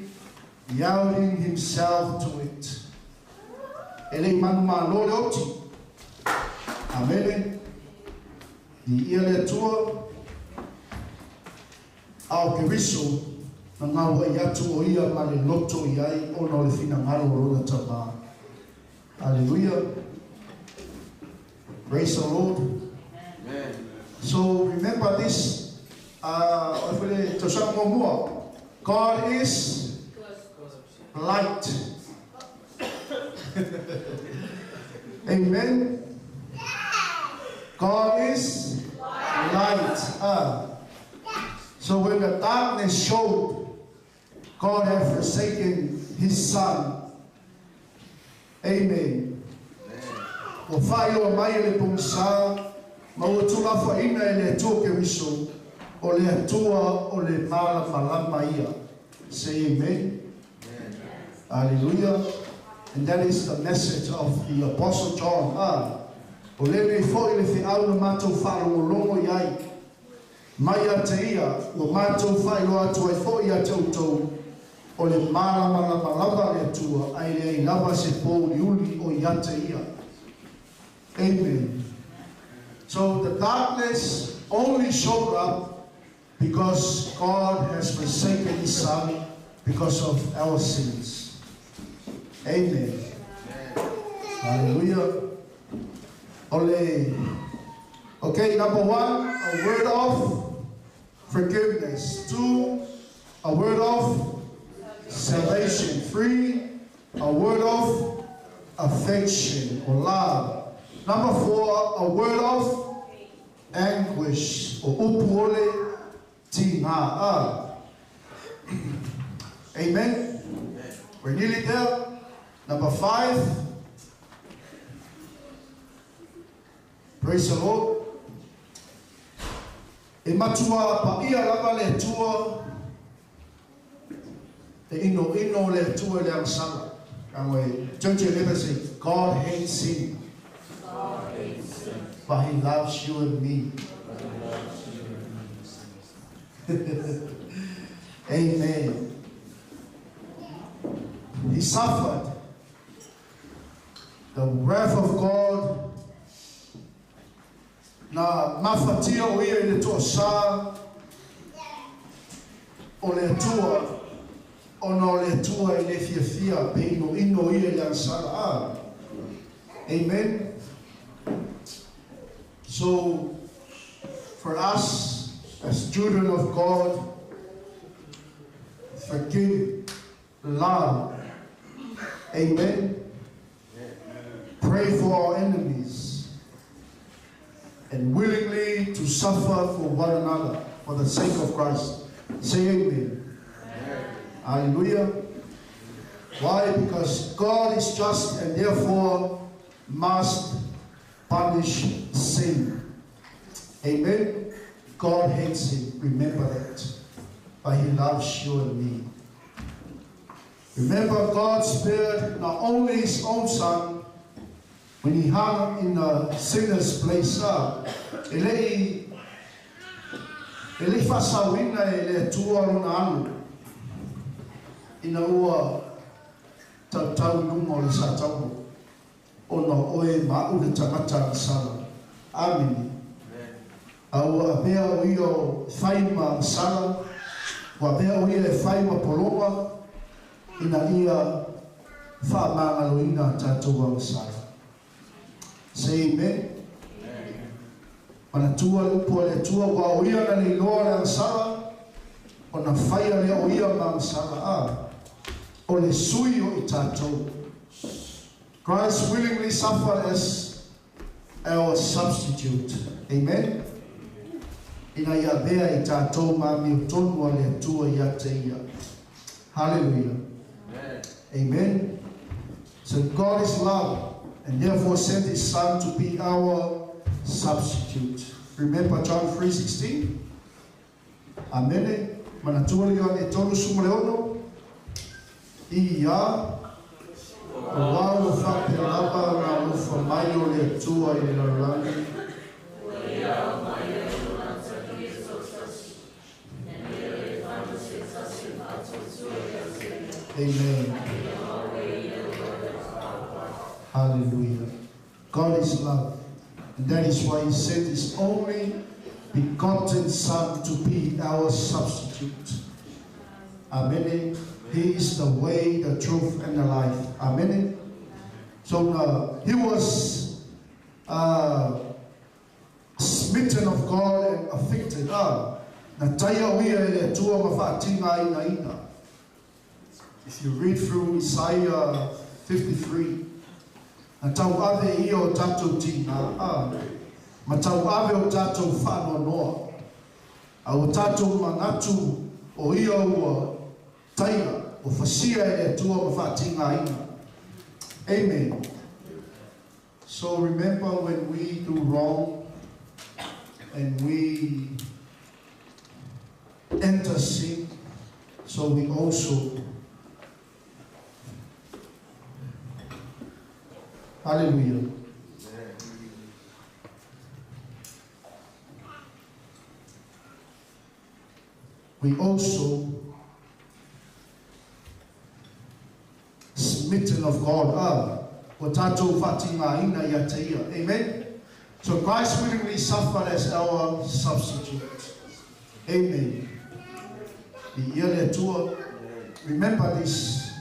yielding himself to it. E le i manumalo le oti. Amene. Viia le Atua. A o Keriso, na gauai atu o ia ma le loto i ai ona o le finagalo o lona Tamā. Hallelujah. Praise the Lord. Amen. So remember this, o le tausaga muamua. God is light. Amen. God is light. So when the darkness showed, God had forsaken his son. Amen. Ua faailoa mai e le pogisa ma ua tuulafoaina e le Atua Keriso, o le Atua o le malamalama ia. Say amen. Hallelujah. And that is the message of the Apostle John. O lenei foi le feau na matou faalogologo i ai mai ia te ia, ua matou faailoa atu ai foi ia te outou, o le malamalama lava le Atua, ae leai lava se pouliuli o ia te ia. Amen. So the darkness only showed up because God has forsaken his son because of our sins. Amen. Hallelujah. Ole. Okay, number 1, a word of forgiveness. 2, a word of salvation. 3, a word of affection or love. Number 4, a word of anguish or upu ole tiga. Amen. We're nearly there. Number 5. Praise the Lord. E matua paia lava le Atua, e inoino le Atua i le agasala. John 11 say, God hates sin, but he loves you and me. Amen. He suffered the wrath of God. Na mafatia o ia i le toasā o le Atua, ona o le Atua i le fiafia pe inoino ia i le agasala. Amen. So, for us, as children of God, forgive, love. Amen. Pray for our enemies and willingly to suffer for one another for the sake of Christ. Say amen. Amen. Hallelujah. Why? Because God is just and therefore must punish sin. Amen. God hates sin. Remember that. But he loves you and me. Remember, God spared not only his own son when he hung in a sinner's place. E lei faasaoina e le Atua lona alo ina ua tautau i luga o le satauro ona o oe ma a'u le tagata agasala. Amene. A ua avea o ia o fai ma agasala, ua avea o ia e fai ma pologa ina ia faamagaloina a tatou agasala. Say amen. Manatua le upu a le Atua, ua o ia na le iloa le agasala, ona faia lea o ia ma agasala. O le sui o i tatou. Christ willingly suffered as our substitute. Amen. Ina ia avea i tatou ma amiotonu a le Atua ia te ia. Hallelujah. Amen. So God is love and therefore sent his son to be our substitute. Remember John 3:16? Amene. Manatua le Ioane 36. I ia, auā ua faapea lava ona alofa alofa mai o le Atua i le lalolagi. Amen. Hallelujah. God is love. And that is why He sent His only begotten Son to be our substitute. Amen. He is the way, the truth, and the life. Amen. So He was smitten of God and afflicted. Na taia uia e le Atua ma whaatinga ina ina. If you read through Isaiah 53, na tau ave ia o tātou tina, ma tau ave o tātou whaanonoa, a o tātou manatu o ia ua taia, o fasia e le Atua ma whaatinga ina. Amen. So remember, when we do wrong and we enter sin, so we also, hallelujah. We also smitten of God. O tātou whatinga ina ia te ia. Amen. So Christ willingly suffered as our substitute. Amen. I ia le Atua. Remember this.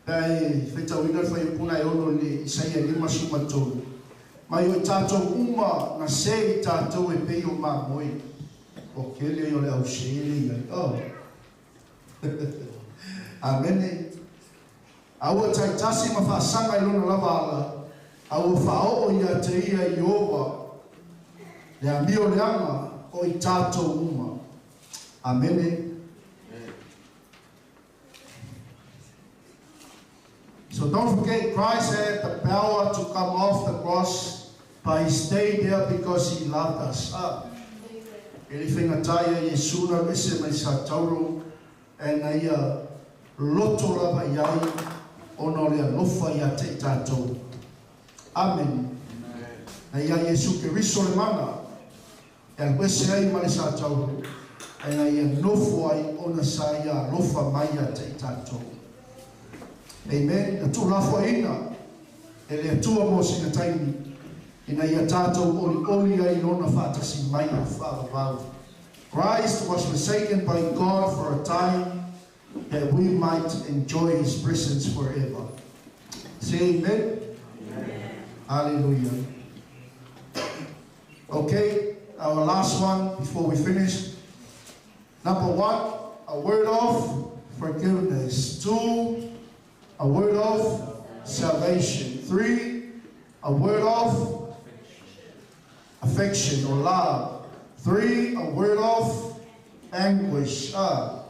Pai whaitauina whai puna e ono le Isaia lima suma tolu. Mai o tātou uma na se i tātou e pei o mā moi. O kele o le au se le ia. Oh. Amen. Aua taitasi ma whaasanga i lona lava ala. Aua whaoo ia te ia i ova. Le amio leanga o i tātou uma. Amen. So don't forget, Christ had the power to come off the cross, but He stayed there because He loved us. E le whaingatai e Iesu na ese mai sa tauro, e na ia loto lava iai, ona o le alofa ia te i tātou. Amen. Na ia Iesu Keriso le mana, e alu ese ai ma le sa tauro, e na ia nofo ai ona sa ia alofa mai ia te i tātou. Amen. Na tū lafo ina, e le Atua mo sina taimi, ina ia tātou oli oli ai lona whaatasi mai o whaavavau. Christ was forsaken by God for a time that we might enjoy His presence forever. Say amen. Amen. Hallelujah. Okay, our last one before we finish. Number 1, a word of forgiveness. 2, a word of salvation. 3, a word of affection or love. 3, a word of anguish. 5,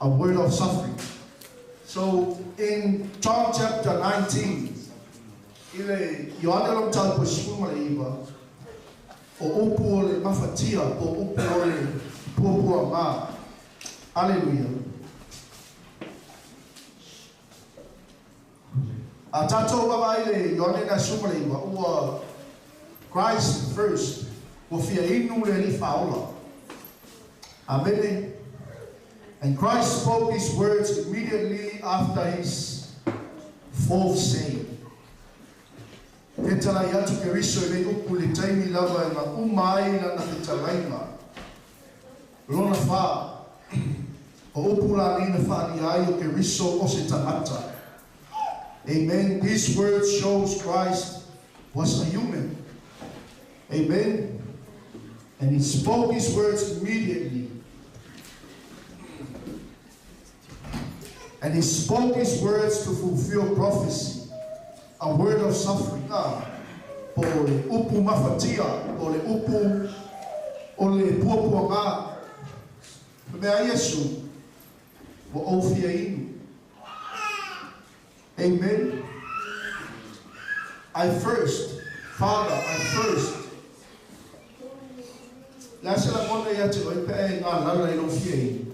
a word of suffering. So in John chapter 19, ile Ioane lo mtau po sifuma le iwa, o upu o le mafatia, o upu o le puapua mā. Hallelujah. A tātou wawa ile Ioane na suma le iwa, ua Christ first, ua fia inu le li whaola. Amen. And Christ spoke His words immediately after His fourth saying. Te talai atu ke riso i le upu le taimi lava e ngā umai lana te talainga. Lona wha, o upu la nina whaani ai o ke riso o se tangata. Amen. This word shows Christ was a human. Amen. And He spoke His words immediately. And He spoke His words to fulfill prophecy. A word of suffering. Po le upu mafatia, po le upu o le puapua ngā. Mea Iesu, wa ofia inu. Amen. I thirst. Father, I thirst. La se la mona ia te oi pe ngā lala i lo fia inu.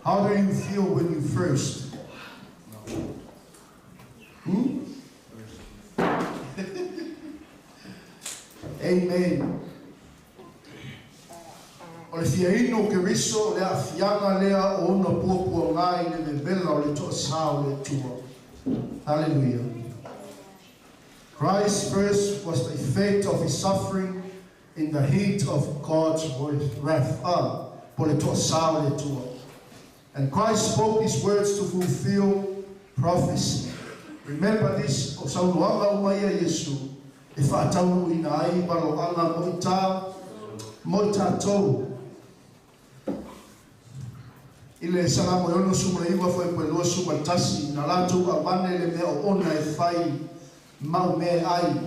How do you feel when you thirst? No. Amen. O le fia inu o Keriso, le aafiaga lea o ona puapuaga i le vevela o le toasā o le Atua. Hallelujah. Christ's thirst was the effect of his suffering in the heat of God's wrath. Ah, po le toasā o le Atua. And Christ spoke these words to fulfill prophecy. Remember this, o saunoaga uma ia a Iesu, e faataunuuina ai valoaga mo i tā, mo i tatou. I le Salamo e 69 fuaiupu e 21, na latou avane le mea oona e fai mau mea e ai,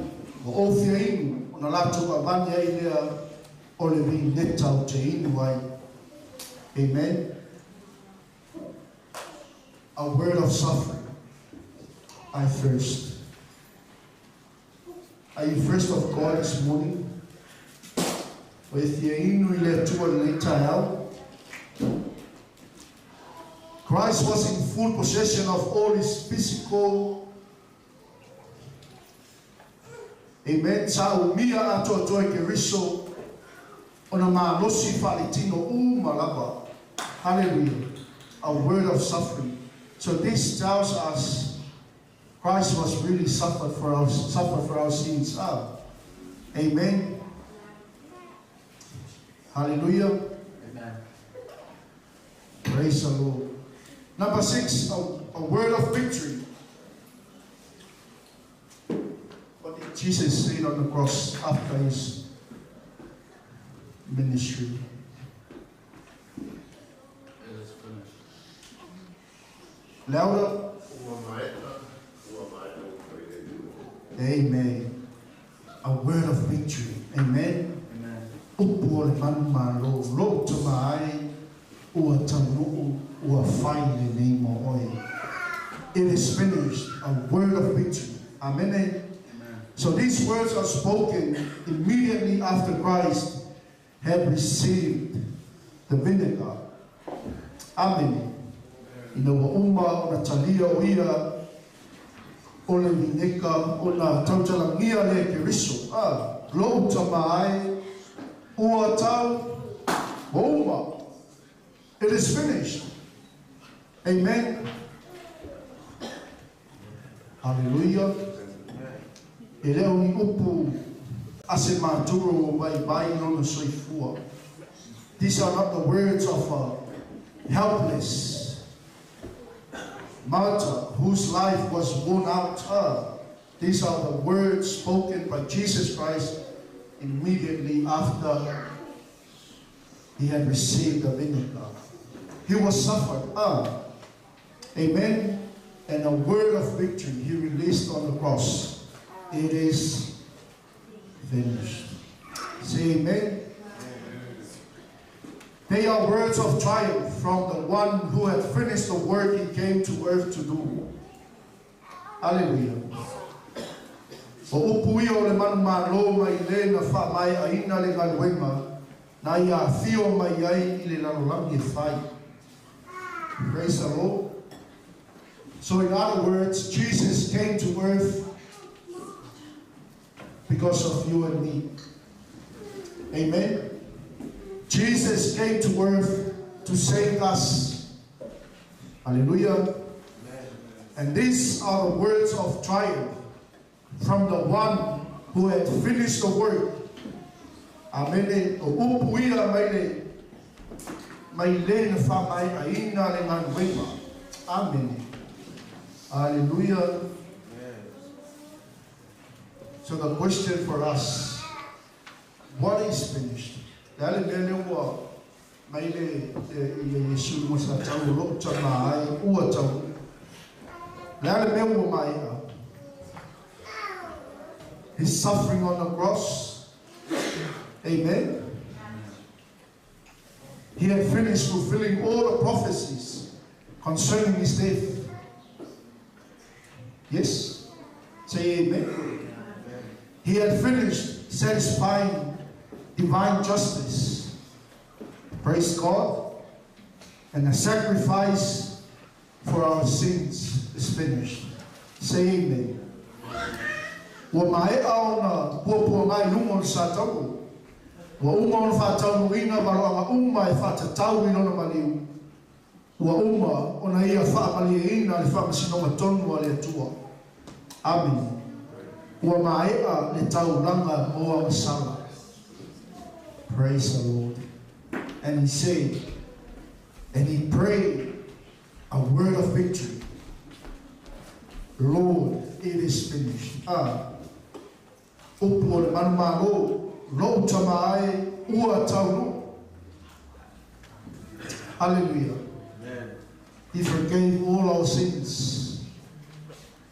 ua ou fia inu, ona latou avane ai lea o le vineta ou te inu ai. Amen. A word of suffering. I thirst. Are you thirst of God this morning? O e fia inu i le Atua i lenei taeao? Christ was in full possession of all his physical. Amen. Sa umia atoatoa e Keriso ona malosi faaletino uma lava. Hallelujah. A word of suffering. So this tells us Christ was really suffered for our sins. Ah. Amen. Hallelujah. Amen. Praise the Lord. Number 6, a word of victory. What did Jesus say on the cross after his ministry? It is finished. Louder. Ua maea, ua maea uma i le Atua. Amen. A word of victory. Amen. Amen. Upu o le manumalo, lou Tama e, ua taunuu, ua fai lenei mo oe. It is finished. A word of victory. Amen. Amen. So these words are spoken immediately after Christ had received the vinegar. Amen. Ina ua uma ona talia o ia o le vineka ona tautalagia lea e Keriso. Ah, lou Tama e, ua tau, ua uma. It is finished. Amen. Hallelujah. E le o ni upu a se maturo ua vaivai lona soifua. These are not the words of a helpless martyr whose life was worn out. These are the words spoken by Jesus Christ immediately after he had received the vinegar. He was suffered. Amen. And a word of victory he released on the cross. It is finished. Say amen. They are words of triumph from the one who had finished the work he came to earth to do. Hallelujah. O upu ia o le manumalo mai le na faamaeaina le galuega na ia afio mai ai i le lalolagi e fai. Praise the Lord. So in other words, Jesus came to earth because of you and me. Amen. Jesus came to earth to save us. Hallelujah. And these are the words of triumph from the one who had finished the work. Amene. O upu ia mai le mai le na faamaeaina le galuega. Amene. Hallelujah. So the question for us, what is finished? Le a le mea lea ua mai le ia Iesu mo sa tau o lou Tama e, ua tau. Le a le mea ua maea? His suffering on the cross. Amen. He had finished fulfilling all the prophecies concerning his death. Yes. Say amen. He had finished satisfying divine justice. Praise God. And the sacrifice for our sins is finished. Say amen. Ua maea ona puapuaga i luga o le sataua. Ua uma ona faataunuuina valoaga uma e faatatau i lona maliu. Ua uma ona ia faamalieina le faamasinoga tonu a le Atua. Amene. Ua maea le taulaga mo agasala. Praise the Lord. And he said, and he prayed a word of victory. Lord, it is finished. Ah, upu o le manumalo, lou tama e, ua taunuu. Hallelujah. Amen. He forgave all our sins.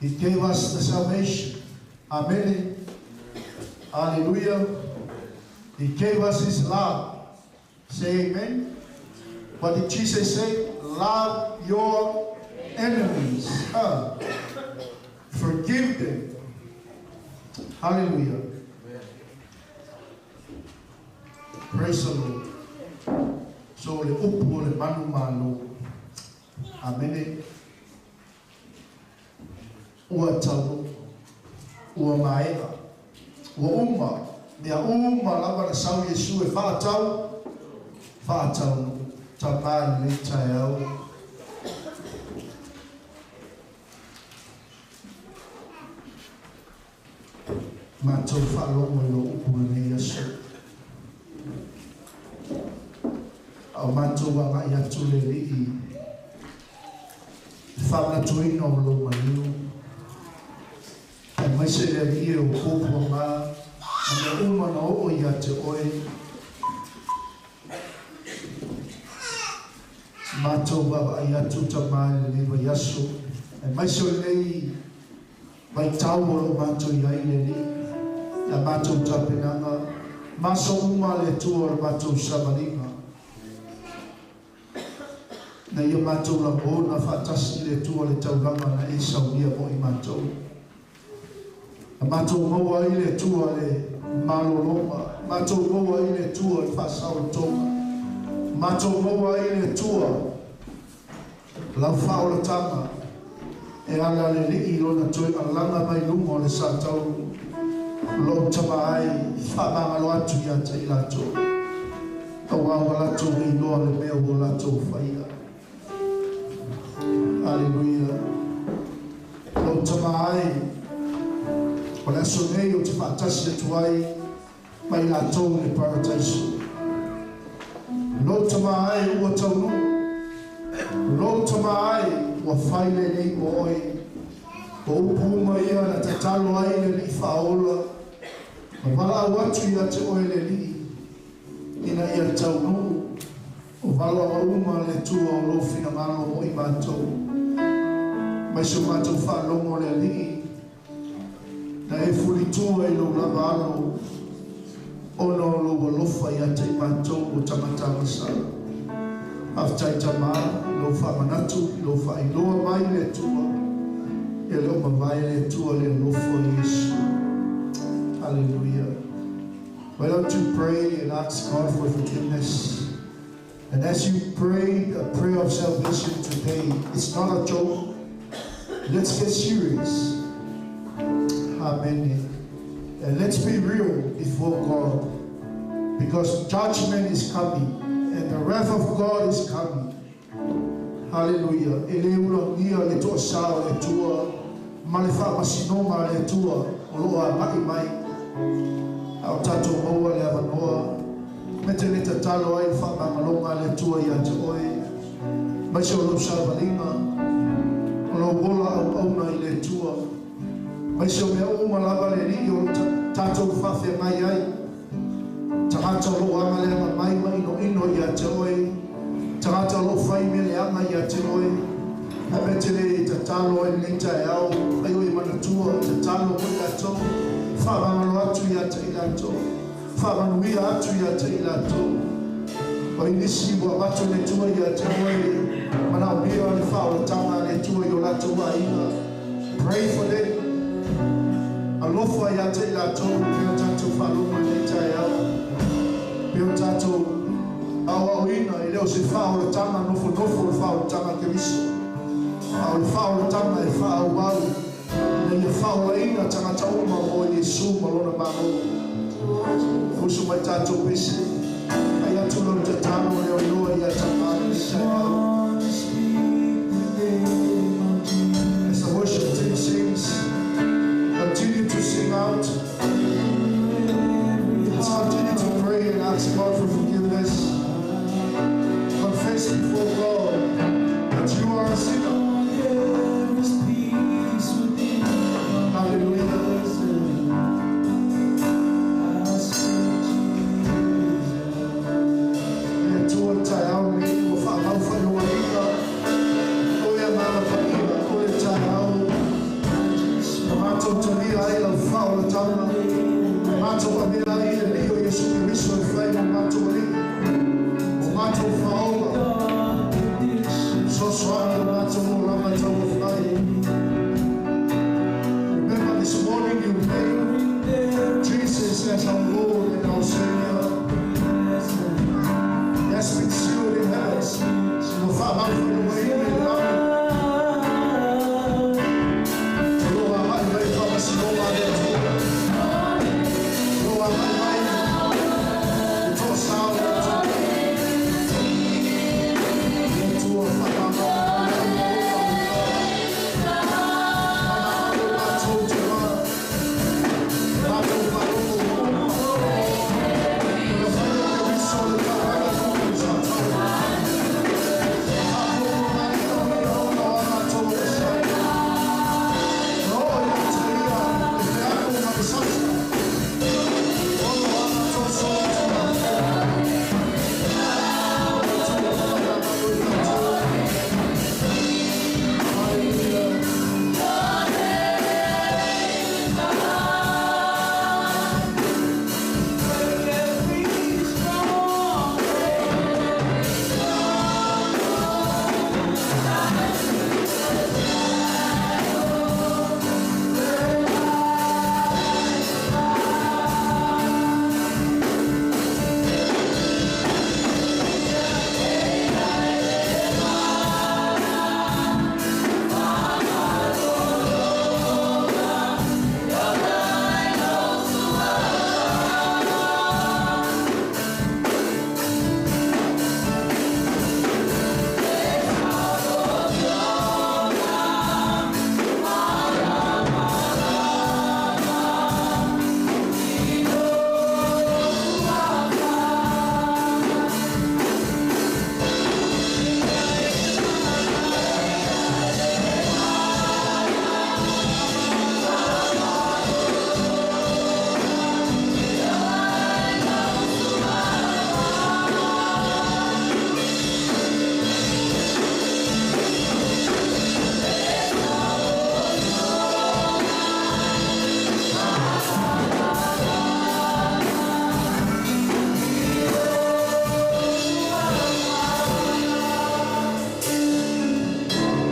He gave us the salvation. Amen. Hallelujah. He gave us His love. Say amen. What did Jesus say? Love your enemies. Forgive them. Hallelujah. Amen. Praise the Lord. So le upu o le manumalo. Amene. Ua taunuu. Ua maea. Ua uma. Mea uma lava na sau Iesu e faatau. Faataunuu. Tama i lenei taeao. Matou faalogo i lou upu i lenei aso. A o matou agai atu le Alii i le faamanatuina o lou maliu, aemaise le Alii e o puapuaga ma mea uma na oo ia te oe. Matou vaavaai atu tama i lenei vaiaso, aemaise o lenei vaitau o loo matou i ai le Alii, la matou tapenaga, ma aso uma le Atua o le matou savaliga. Na ia matou lagona faatasi le Atua le taulaga na e saunia mo i matou. Na matou maua ai le Atua le malologa, matou maua ai le Atua le faasaolotoga, matou maua ai le Atua lau faaolataga e ala le Alii i lona toe alaga mai luga o le sataulu lou tama ai faamagalo atu ia te i latou. Auā ua latou le iloa le mea ua latou faia. Aleluia. Lou tama ai, o le aso nei ou te faatasi atu ai ma i latou i le parataiso. Lou tama ai ua taunuu. Lou tama ai ua fai lenei mo oe. O upu uma ia na tatalo ai le Alii faaola ma valaau atu ia te oe le Alii ina ia taunuu o valoaga uma le Atua o lou finagalo mo i matou. Mai so matou faalogo le Alii na e fulitua i lou lava alo ona o lou alofa ia te i matou o tagata agasala. Faafetai tama i lou faamanatu i lou faailoa mai le Atua e le o mavae le Atua le alofa o Iesu. Hallelujah. Why don't you pray and ask God for forgiveness? And as you pray a prayer of salvation today, it's not a joke. Let's get serious. Amen. And let's be real before God. Because judgment is coming. And the wrath of God is coming. Hallelujah. E le ulagia le toasā o le Atua ma le faamasinoga a le Atua o loo agai mai. A o tatou maua le avanoa me te le tatalo ai le faamagaloga a le Atua ia te oe, aemaise o lou savaliga, o lou ola auauna i le Atua, aemaise o mea uma lava le Alii o loo tatou faafeagai ai. Tagata o loo agaleaga mai ma inoino ia te oe, tagata o loo fai mea leaga ia te oe, ae me te le tatalo ai lenei taeao, ai o e manatua, tatalo mo i latou, faamagalo atu ia te i latou, faamanuia atu ia te i latou. O i nisi ua avatu le Atua ia te oe, manaomia le faaolataga a le Atua i o latou aiga. Pray for them. Alofa ia te i latou, pei o tatou faalogo i lenei taeao, pei o tatou Aoaoina e le o se faaolataga nofonofo le faaolataga Keriso, a o le faaolataga e faaauau ina ia faaolaina tagata uma mo Iesu ma lona Malo. Uso mai tatou pese, ai atu lau tatalo le oiloa ia tamā i le taeao. As the worship team sings, continue to sing out. Let's continue to pray and ask God for forgiveness. Confess before God that you are a sinner. Hallelujah. Le Atua le taeao lenei ua faamaufaioaina o le Agaga Paia o le taeao na matou talia ai lau faaolataga na matou avea ai le Alii o Iesu Keriso e fai mo matou alii mo matou faaola sosoani o matou olaga tauofai. Remember, this morning you made Jesus as our Lord and our Savior. He has been sealed in heaven. Ua faamaufaioaina i le lagi. O lo agai mai faamasinoga a le Atua. O lo agai mai le toasā o le Atua. Le Atua faamama matou te matou faalogo uma. Na fai o Keriso le taulaga tupu i tatau. Faafogo mai o ia ona o a matou agasai. Na oo ia te ia le feapo ma le sasa. Ona o a matou solitulafono. Atua faamama i tatou. Hallelujah.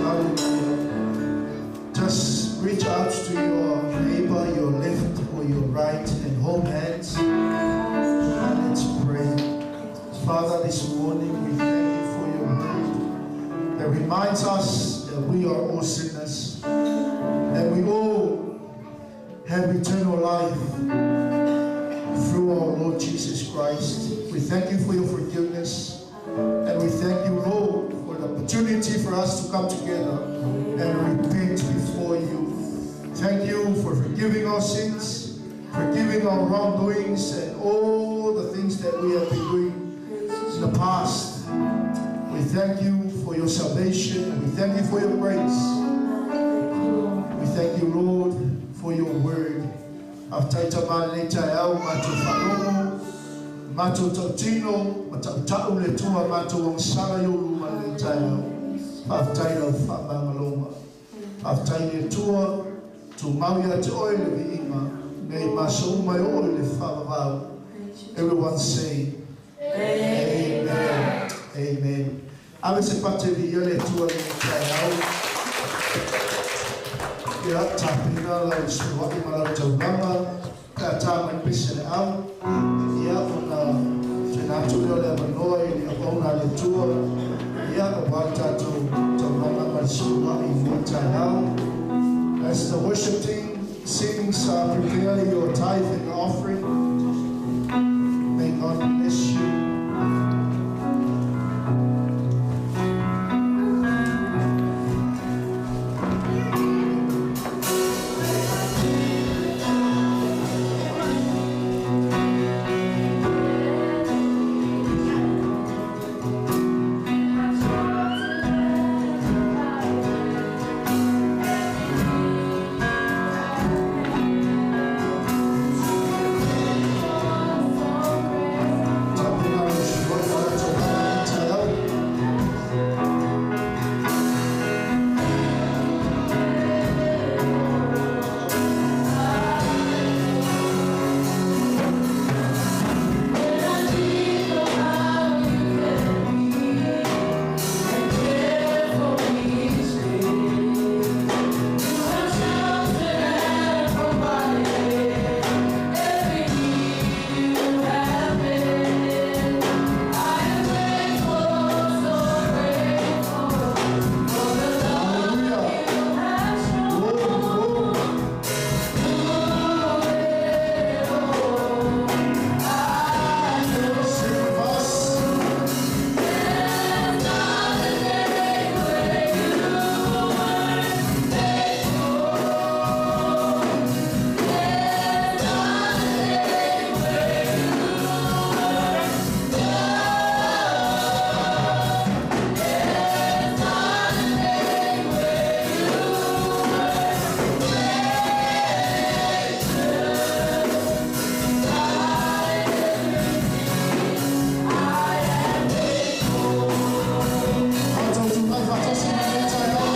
Hallelujah. Just reach out to your neighbor, your left or your right, and hold hands. And let's pray. Father, this morning we thank you for your word that reminds us that we are all sinners and we all have eternal life through our Lord Jesus Christ. We thank you for your forgiveness, and we thank you, Lord, for the opportunity for us to come together and repent before you. Thank you for forgiving our sins, forgiving our wrongdoings, and all the things that we have been doing in the past. We thank you for your salvation, and we thank you for your grace. We thank you, Lord, for your word. Faafetai Tama i lenei taeao matou faalogo, matou tautino, ma tautau le Atua matou agasala i ou luma i lenei taeao. Faafetai i lau faamagaloga. Faafetai i le Atua, tumau ia te oe le viiga, nei ma aso uma e oo i le faavavau. Everyone say, Amen. Amen. Ave se pate viia le Atua i lenei taeao. Ia, tapena lau sua'i ma lau taulaga, pe a tā mai pese le au, ia, ona Tuuina atu lea o le avanoa i le auauna a le Atua, ia aua le tatou taulaga ma le sefuluai i lenei taeao. As the worship team sings, prepare your tithe and offering. May God bless you. Tapena le sefuluai o le taulaga i lenei taeao. Hallelujah. Glory, glory. Sing with us. Matou tulai faatasi i lenei taeao.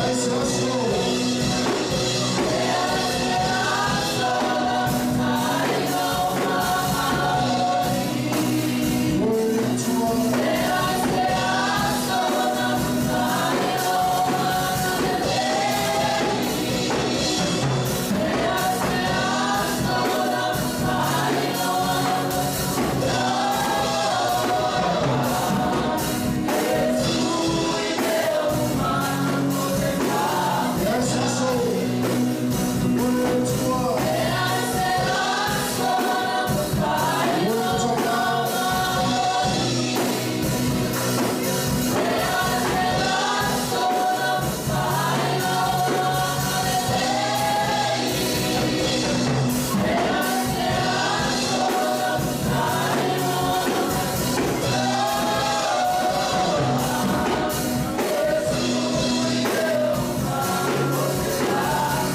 Yes, yes, Lord. Glory to our. Yes, yes, Lord. Glory to our. Glory to God.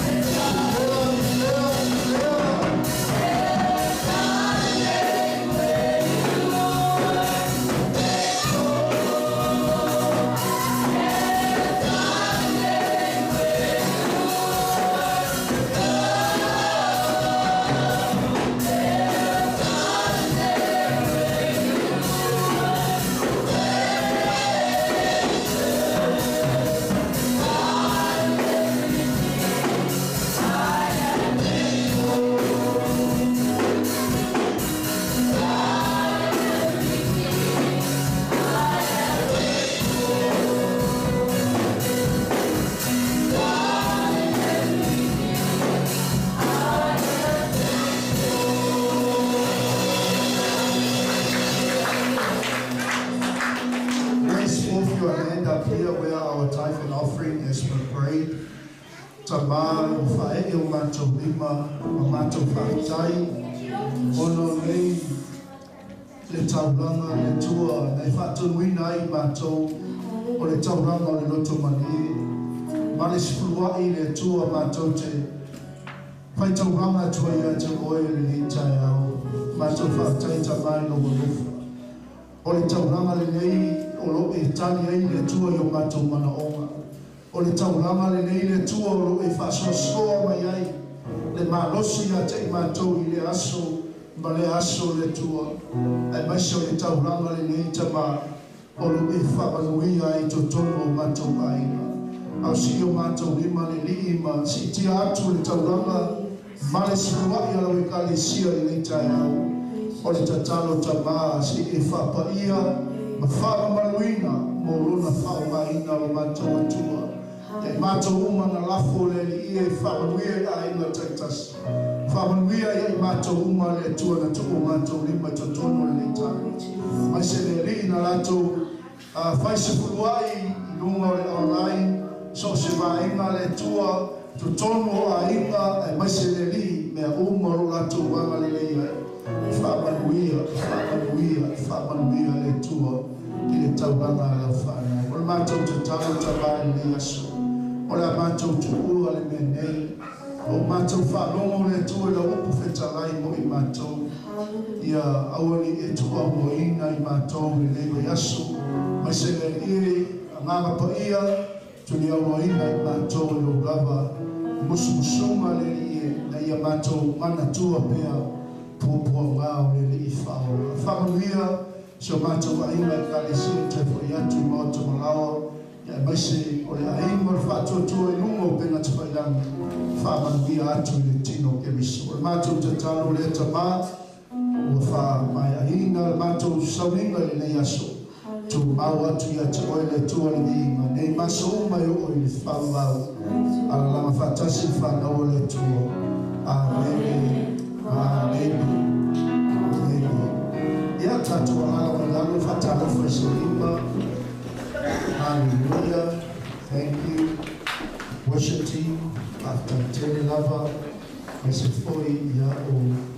Declare, declare, declare. Raise both your hand up here where our tithe and offering has been prayed. Tama o whae o mātou lima, ma mātou faafetai, ona o nei le taulaga le Atua, na e faatonuina ai mātou o le taulaga o le loto malie. Ma le sefuluai le Atua mātou te faitaulaga atu ai ia te oe i lenei taeao. Mātou faafetai Tama i lou alofa. O le taulaga lenei o loo e tali ai le Atua i o matou manaoga. O le taulaga lenei le Atua o loo e faasoasoa mai ai le malosi ia te i matou i le aso ma le aso le Atua. Aemaise o le taulaga lenei Tamā o loo e faamanuia ai totonu o matou aiga. Ao sii o matou lima le Alii ma siitia atu le taulaga ma le suluai a lau Ekalesia i lenei taeao. O le tatalo Tamā se i e faapaia ma faamamaluina mo lona faaaogaina o lo matou Atua. Ia i matou uma na lafo le Alii e faamanuia i aiga taitasi. Faamanuia ia i matou uma le Atua na tuu o matou lima i totonu o lenei taeao. Aemaise le Alii na latou fai sefuluai i luga o le online, so o se vaega le Atua, totonu o aiga, aemaise le Alii mea uma o lo latou agalelei ai. Faamanuia, faamanuia, faamanuia le Atua i le taulaga a lau fanau. O le matou tatalo Tamā i lenei aso, o le a matou tuua le mea nei, o matou faalogo le Atua i lau upu fetalai mo i matou. Ia aua ne i e tuuaunoaina i matou i lenei vaiaso, aemaise le Alii Agaga Paia tuliaunoaina i matou i lou lava musumusuga le Alii e, ina ia matou manatua pea puapuaga o le Alii faaola. Faamanuia si o matou aiga Ekalesia e toe foi atu i maota malaoa, aemaise o le aiga o le faatuatua i luga o upega tafailagi. Faamanuia atu i le tino o Keriso. O le matou tatalo lea Tamā, ua faamaeaina le matou sauniga i lenei aso. Tumau atu ia te oe le Atua le viiga nei ma aso uma e oo i le faavavau. Alalaga faatasi le fanau a le Atua. Amene. Amene. Amene. Ia tatou alaala mai lalo faatalofa i se lima. Hallelujah. Thank you. Worship team, faafetai tele lava. Aemaise foi ia o